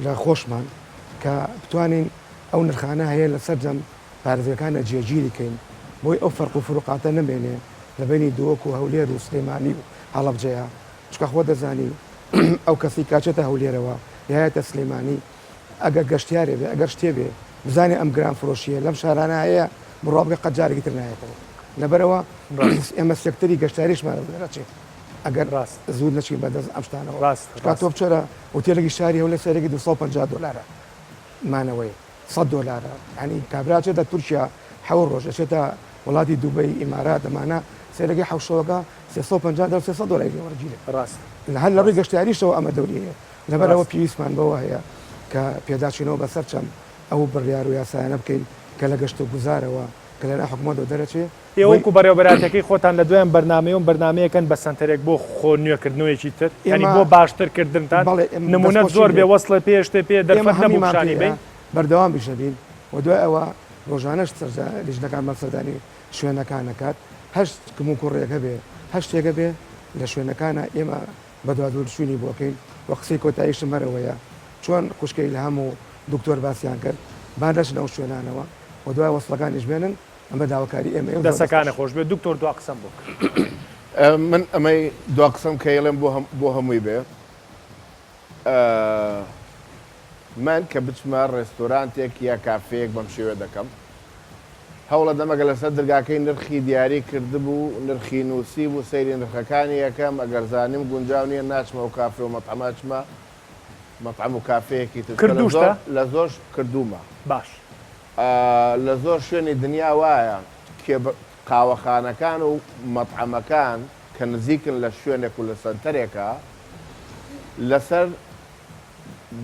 لە خۆشمان کە بتوانین ئەو نرخانە هەیە لە سەرجەم پارێزگەکانە جێگیری کەین بۆی ئەو فەرق و فروقاتە نەمێنێ لە بەینی دهۆک و هەولێر و سلێمانی و هەڵەبجەیا چونکە خۆت دەزانی ئەو کەسی کە ئەچێتە هەولێرەوە یا یەتە سلێمانی ئەگەر گەشتیارێ بێ ئەگەر شتێ بێ بزانێ ئەم گران فرۆشیە لەم شارانە هەیە بڕوا بکە قەت جارێکی تر نایەتەوە لەبەرئەوە ئێمە سێکتەری گەشتیاریشمان لەدەرەچێ ئەگەر زوو نەچین بەدەست ئەم شتانەوە چونکە تۆ بچۆرە ئوتێلێکی شاری هەولێر سەرێکی 250 دۆلارە مانەوەی 100 دۆلارە یعنی کابرا چێتە تورکیا حەوت ڕۆژ ئەچێتە وڵاتی دوبەی ئیمارات ئەمانە سەرەکەی حەوشەوەکە 350 دۆلار 300 دۆلاری لێ وەرگیرێت ڕاست لە هەر لە ڕووی گەشتیاریشەوە ئەمە دەوری هەیە لەبەرئەوە پێویستمان بەوە هەیە کە پێداچوونەوە بەسەر چەند ئەو بڕیار و یاسایانە بکەین کە لە گەشت و گوزارەوە کە لەلایەن حکومەتەوە دەرەچێ ئێوە وەکو بەڕێوەبەرایەتیەکەی خۆتان لە دوای ئەم بەرنامەیە و بەرنامەیە کەن بە سەنتەرێک بۆ خۆ نوێکردنەوەیەکی تر یانی ئێمە بۆ باشتر کردنتان بەڵێ ئێمە نمونەت دەستخۆشی زۆر لێ بێ وەسڵێ پێ شتێ پێ ئێمە دەرفەت نەبوو هەمیمان پیشانی پێیە بەین. بەردەوام بیش دەبین و دوای ئەوە ڕۆژانەش سەرجە لیژنەکانمان سەردانی شوێنەکان ئەکات هەر کموکوڕێک هەبێ هەر شتێک هەبێ لە شوێنەکانا ئێمە بەدوادوچوونی بۆ ئەکەین و قسەی کۆتاییشم هەر ئەوەیە چۆن خوشکە ئیلهام و دکتۆر باسیان کرد با نەچنە ئەو شوێنانەوە و دوای وەسڵەکانیش بێنن ئەمە داواکاری ئێمەیە و زۆر دەسەکانت دەستخۆش. خۆش بێت دکتۆر دوا قسەم بۆ بکە. من ئەمەی دوا قسەم کە ئەیڵێم بۆ هەمووی بێ من کە بچمە ڕێستۆرانتێک یا کافێیەک بەم شێوە دەکەم هەوڵەدەم ئەگەر لەسەر درگاکەی نرخی دیاری کردبوو نرخی نووسیبوو سەیری نرخەکانی ئەکەم ئەگەر زانیم گونجاو نییە ناچمە ئەو کافێ و مەتعەمە ئەچمە مەتعەم و کافێیەکی تر چونکە لە کردووشتە؟ زۆر لە زۆر کردوومە. باش. لە زۆر شوێنی دنیا وایە کێ قاوەخانەکان و مەتعەمەکان کە نزیکن لە شوێنێک و لە سەنتەرێکا لەسەر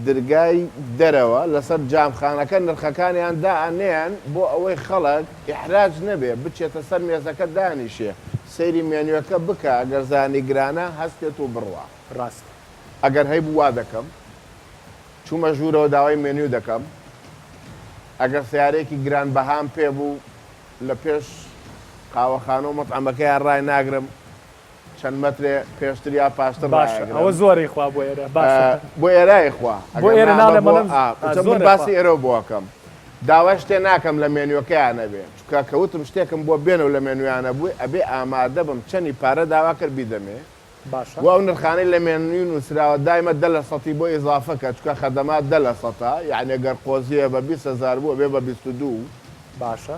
درگای دەرەوە لەسەر جامخانەکە نرخەکانیان دائەنێن بۆ ئەوەی خەڵک ئیحراج نەبێ بچێتە سەر مێزەکە دانیشێ سەیری مێنیۆکە بکا گەر زانی گرانە هەستێت و بڕوا. ڕاستە. ئەگەر هەیبوو وا دەکەم. چوومە ژوورەوە داوای مێنیو دەکەم. ئەگەر سەیارەیەکی گران بەهام پێ بوو لە پێش قاوەخانە و مەتعەمەکەیان ڕای ناگرم چەند مەترێ پێشتر یا پاشتر باشە ڕایەگرم. ئەوە زۆر ئەیخوا بۆ ئێرە باشە. بۆ ئێرە ئەیخوا بۆ ئەگەر ئێرە نا ناڵێم بۆ بەڵێم ئا ئا وتم زۆر من ئەیخوا. باسی ئێرەو بۆ ئەکەم داوای شتێ ناکەم لە مێنیوەکەیا نەبێ چونکە کە وتم شتێکم بۆ بێنە و لە مێنویا نەبووی ئەبێ ئامادە بم چەنی پارە داوا کرد بیدەمێ باشە. وە ئەو نرخانەی لە مێنیو نوسراوە دایمە دە لە سەتی بۆ ئیزافە کە چونکە خەدەمات دە لە سەتە یەعنی گەر قۆزیە بە 20 هەزار بوو ئەبێ بە 22. باشە.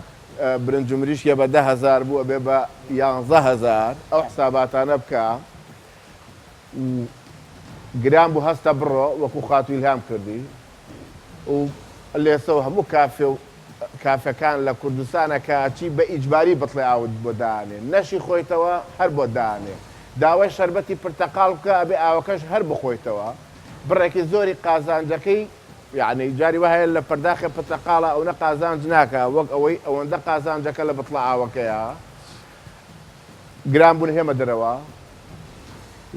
برنج و مریشکێ بە 10,000 بوو ئەبێ بە 11,000 ئەو حساباتانە بکە و گران بوو هەستە بڕۆ وەکو خاتوو ئیلهام کردی و لێسەوە هەموو کافێ و کافەکان لە کوردستانە کە ئەچی بە ئیجباری بتڵێ ئاوت بۆ دانێ نەشی خۆیتەوە هەر بۆت دانێ داوای شەربەتی پرتەقاڵ بکە ئەبێ ئاوەکەش هەر بخۆیتەوە بڕێکی زۆری قازانجەکەی. یەعنی جاری وا هەیە لە پەرداخێ پرتەقاڵە ئەونە قازانج ناکا وەک ئەوەی ئەوەندە قازانجەکە لە بتڵە ئاوەکەیە. گران بوون هێمە دەرەوە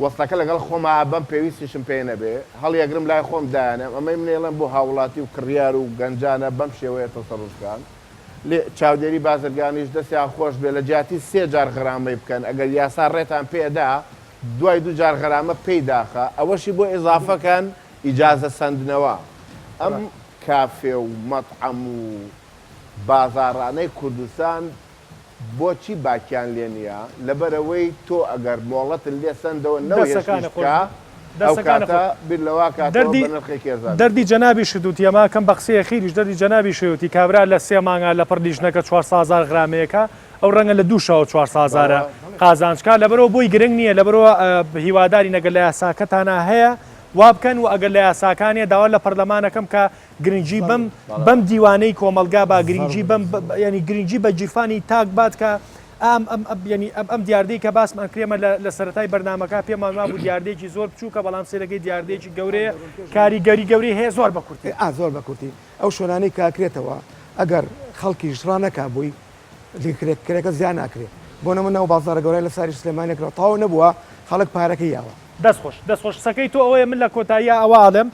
وەستەکە لەگەڵ خۆما بەم پێویستیشم پێ نەبێ هەڵیەگرم لای خۆم دایانێم ئەمەی منێڵێم بۆ هاوڵاتی و کڕیار و گەنجانە بەم شێوەیە تەسەروف کان لێ چاودێری بازرگانیش دەستیان خۆش بێ لە جیاتی سێ جار غەرامەی بکەن ئەگەر یاسا ڕێتان پێ دا دوای دوو جار غەرامە پێی داخە ئەوەشی بۆ ئیزافە کەن ئیجازە سەندنەوە ئەم کافێ و مەتعەم و بازاڕانەی کوردستان بۆچی باکیان لێ نیە؟ لەبەرئەوەی تۆ ئەگەر مۆڵەتت لێ سەندەوە نەوهێشتیش بکا ئەو کاتە بیر لەوە کاتەوە بە نرخێکی هەرزان دەردی جەنابیشت وتی ئەمە کەم بە قسەی ئەخیریش دەردی جەنابیشی وتی کابرا لە سێ مانگا لەپڕ لیژنەکە چوارسەد هەزار غرامەیەکە ئەو ڕەنگە لە دوو شەوە چوارسەد هەزارە قازانج کا لەبەرئەوە بۆی گرنگ نییە لەبەرئەوە هیوادارین ئەگەر لە یاساکەتانا هەیە وا بکەن و ئەگەر لە یاساکانیە داوا لە پەرلەمانەکەم کە گرنگی بەم بەم دیوانەی کۆمەڵگا با گرنگی بەم ینی گرنگی بە گیرفانی تاک بات کە ئەم ئەم ئەم ینی ئەم ئەم دیاردەی کە باسمان کرێمە لە لە سەرەتای بەرنامەکە پێمان وابوو دیاردەیەکی زۆر بچووکە بەڵام سەیرەکەی دیاردەیەکی گەورەیە کاریگەری گەورەی هەیە زۆر بە کورتی. ئا زۆر بە کورتی ئەو شوێنانەی کە ئەکرێتەوە ئەگەر خەڵکیش ڕانەکا بۆی کرێکە زیاد ناکرێ بۆ نمونە ئەو بازاڕە گەورەی لە ساری سلێمانی کرا تەواو نەبووە خەڵک پارەکەی یاوە. دەست خۆش دەست خۆش قسەکەی تۆ ئەوەیە من لە کۆتاییا ئەوە ئەڵێم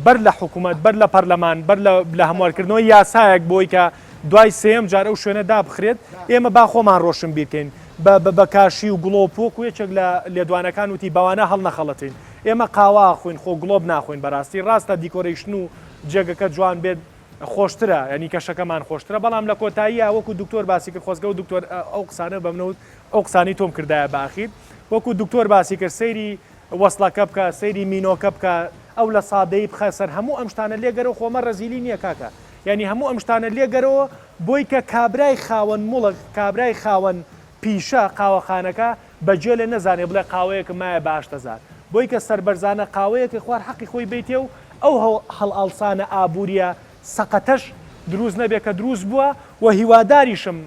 بەر لە حکوومەت بەر لە پەرلەمان بەر لە هەموارکردنەوەی یاسایەک بۆی کە دوای سێیەم جار ئەو شوێنە دابخرێت ئێمە با خۆمان ڕۆشنبیر کەین بە کاشی و گڵۆپ وەکو یەکێک لە لێدوانەکان وتی بەوانە هەڵنەخەڵەتین ئێمە قاوە ئاخۆین خۆ گڵۆپ ناخۆین بەڕاستی ڕاستە decoration و جێگەکە جوان بێت خۆشترە ینی کەشەکەمان خۆشترە بەڵام لە کۆتاییە وەکو دکتۆر باسی کرد خۆزگە و دکتۆر ئەو قسانە بەمنەوت ئەو قسانی تۆم کردایە باخیر وەکو دکتۆر باسی کرد سەیری وەسڵەکە بکە سەیری مینۆکە بکە ئەو لە سادەی بخە سەر هەموو ئەم شتانە لێگەرەوە خۆ ئەمە ڕەزیلی نییە کاکە یانی هەموو ئەم شتانە لێگەرەوە بۆی کە کابرای خاوەن موڵک کابرای خاوەن پیشە قاوەخانەکە بە گێلێ نەزانێ بڵێ قاوەیەکم مایە بە 8000 بۆی کە سەربەرزانە قاوەیەکی خوار حەقی خۆی بەیتێ و ئەو هەڵئاڵسانە ئابووریە سەقەتەش دروست نەبێ کە دروست بووە و هیواداریشم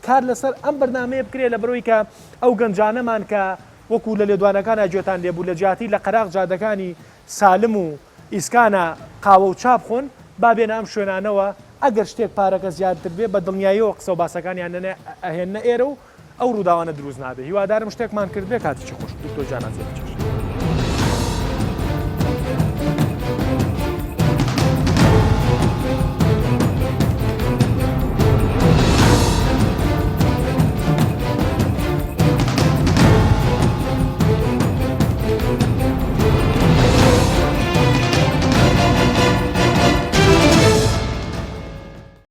کار لەسەر ئەم بەرنامەیە بکرێت لەبەرئەوەی کە ئەو گەنجانەمان کە وەکو لە لێدوانەکانا گوێتان لێبوو لە جیاتی لە قەراغ جادەکانی سالم و ئیسکانا قاوە و چا بخۆن با بێنە ئەم شوێنانەوە ئەگەر شتێک پارەکە زیاتر بێ بە دڵنیاییەوە قسە و باسەکانیان ئەهێننە ئێرە و ئەو ڕووداوانە دروست نابێ هیوادارم شتێکمان کردبێ کاتێکی خۆش دکتۆر گیان ئازیزم.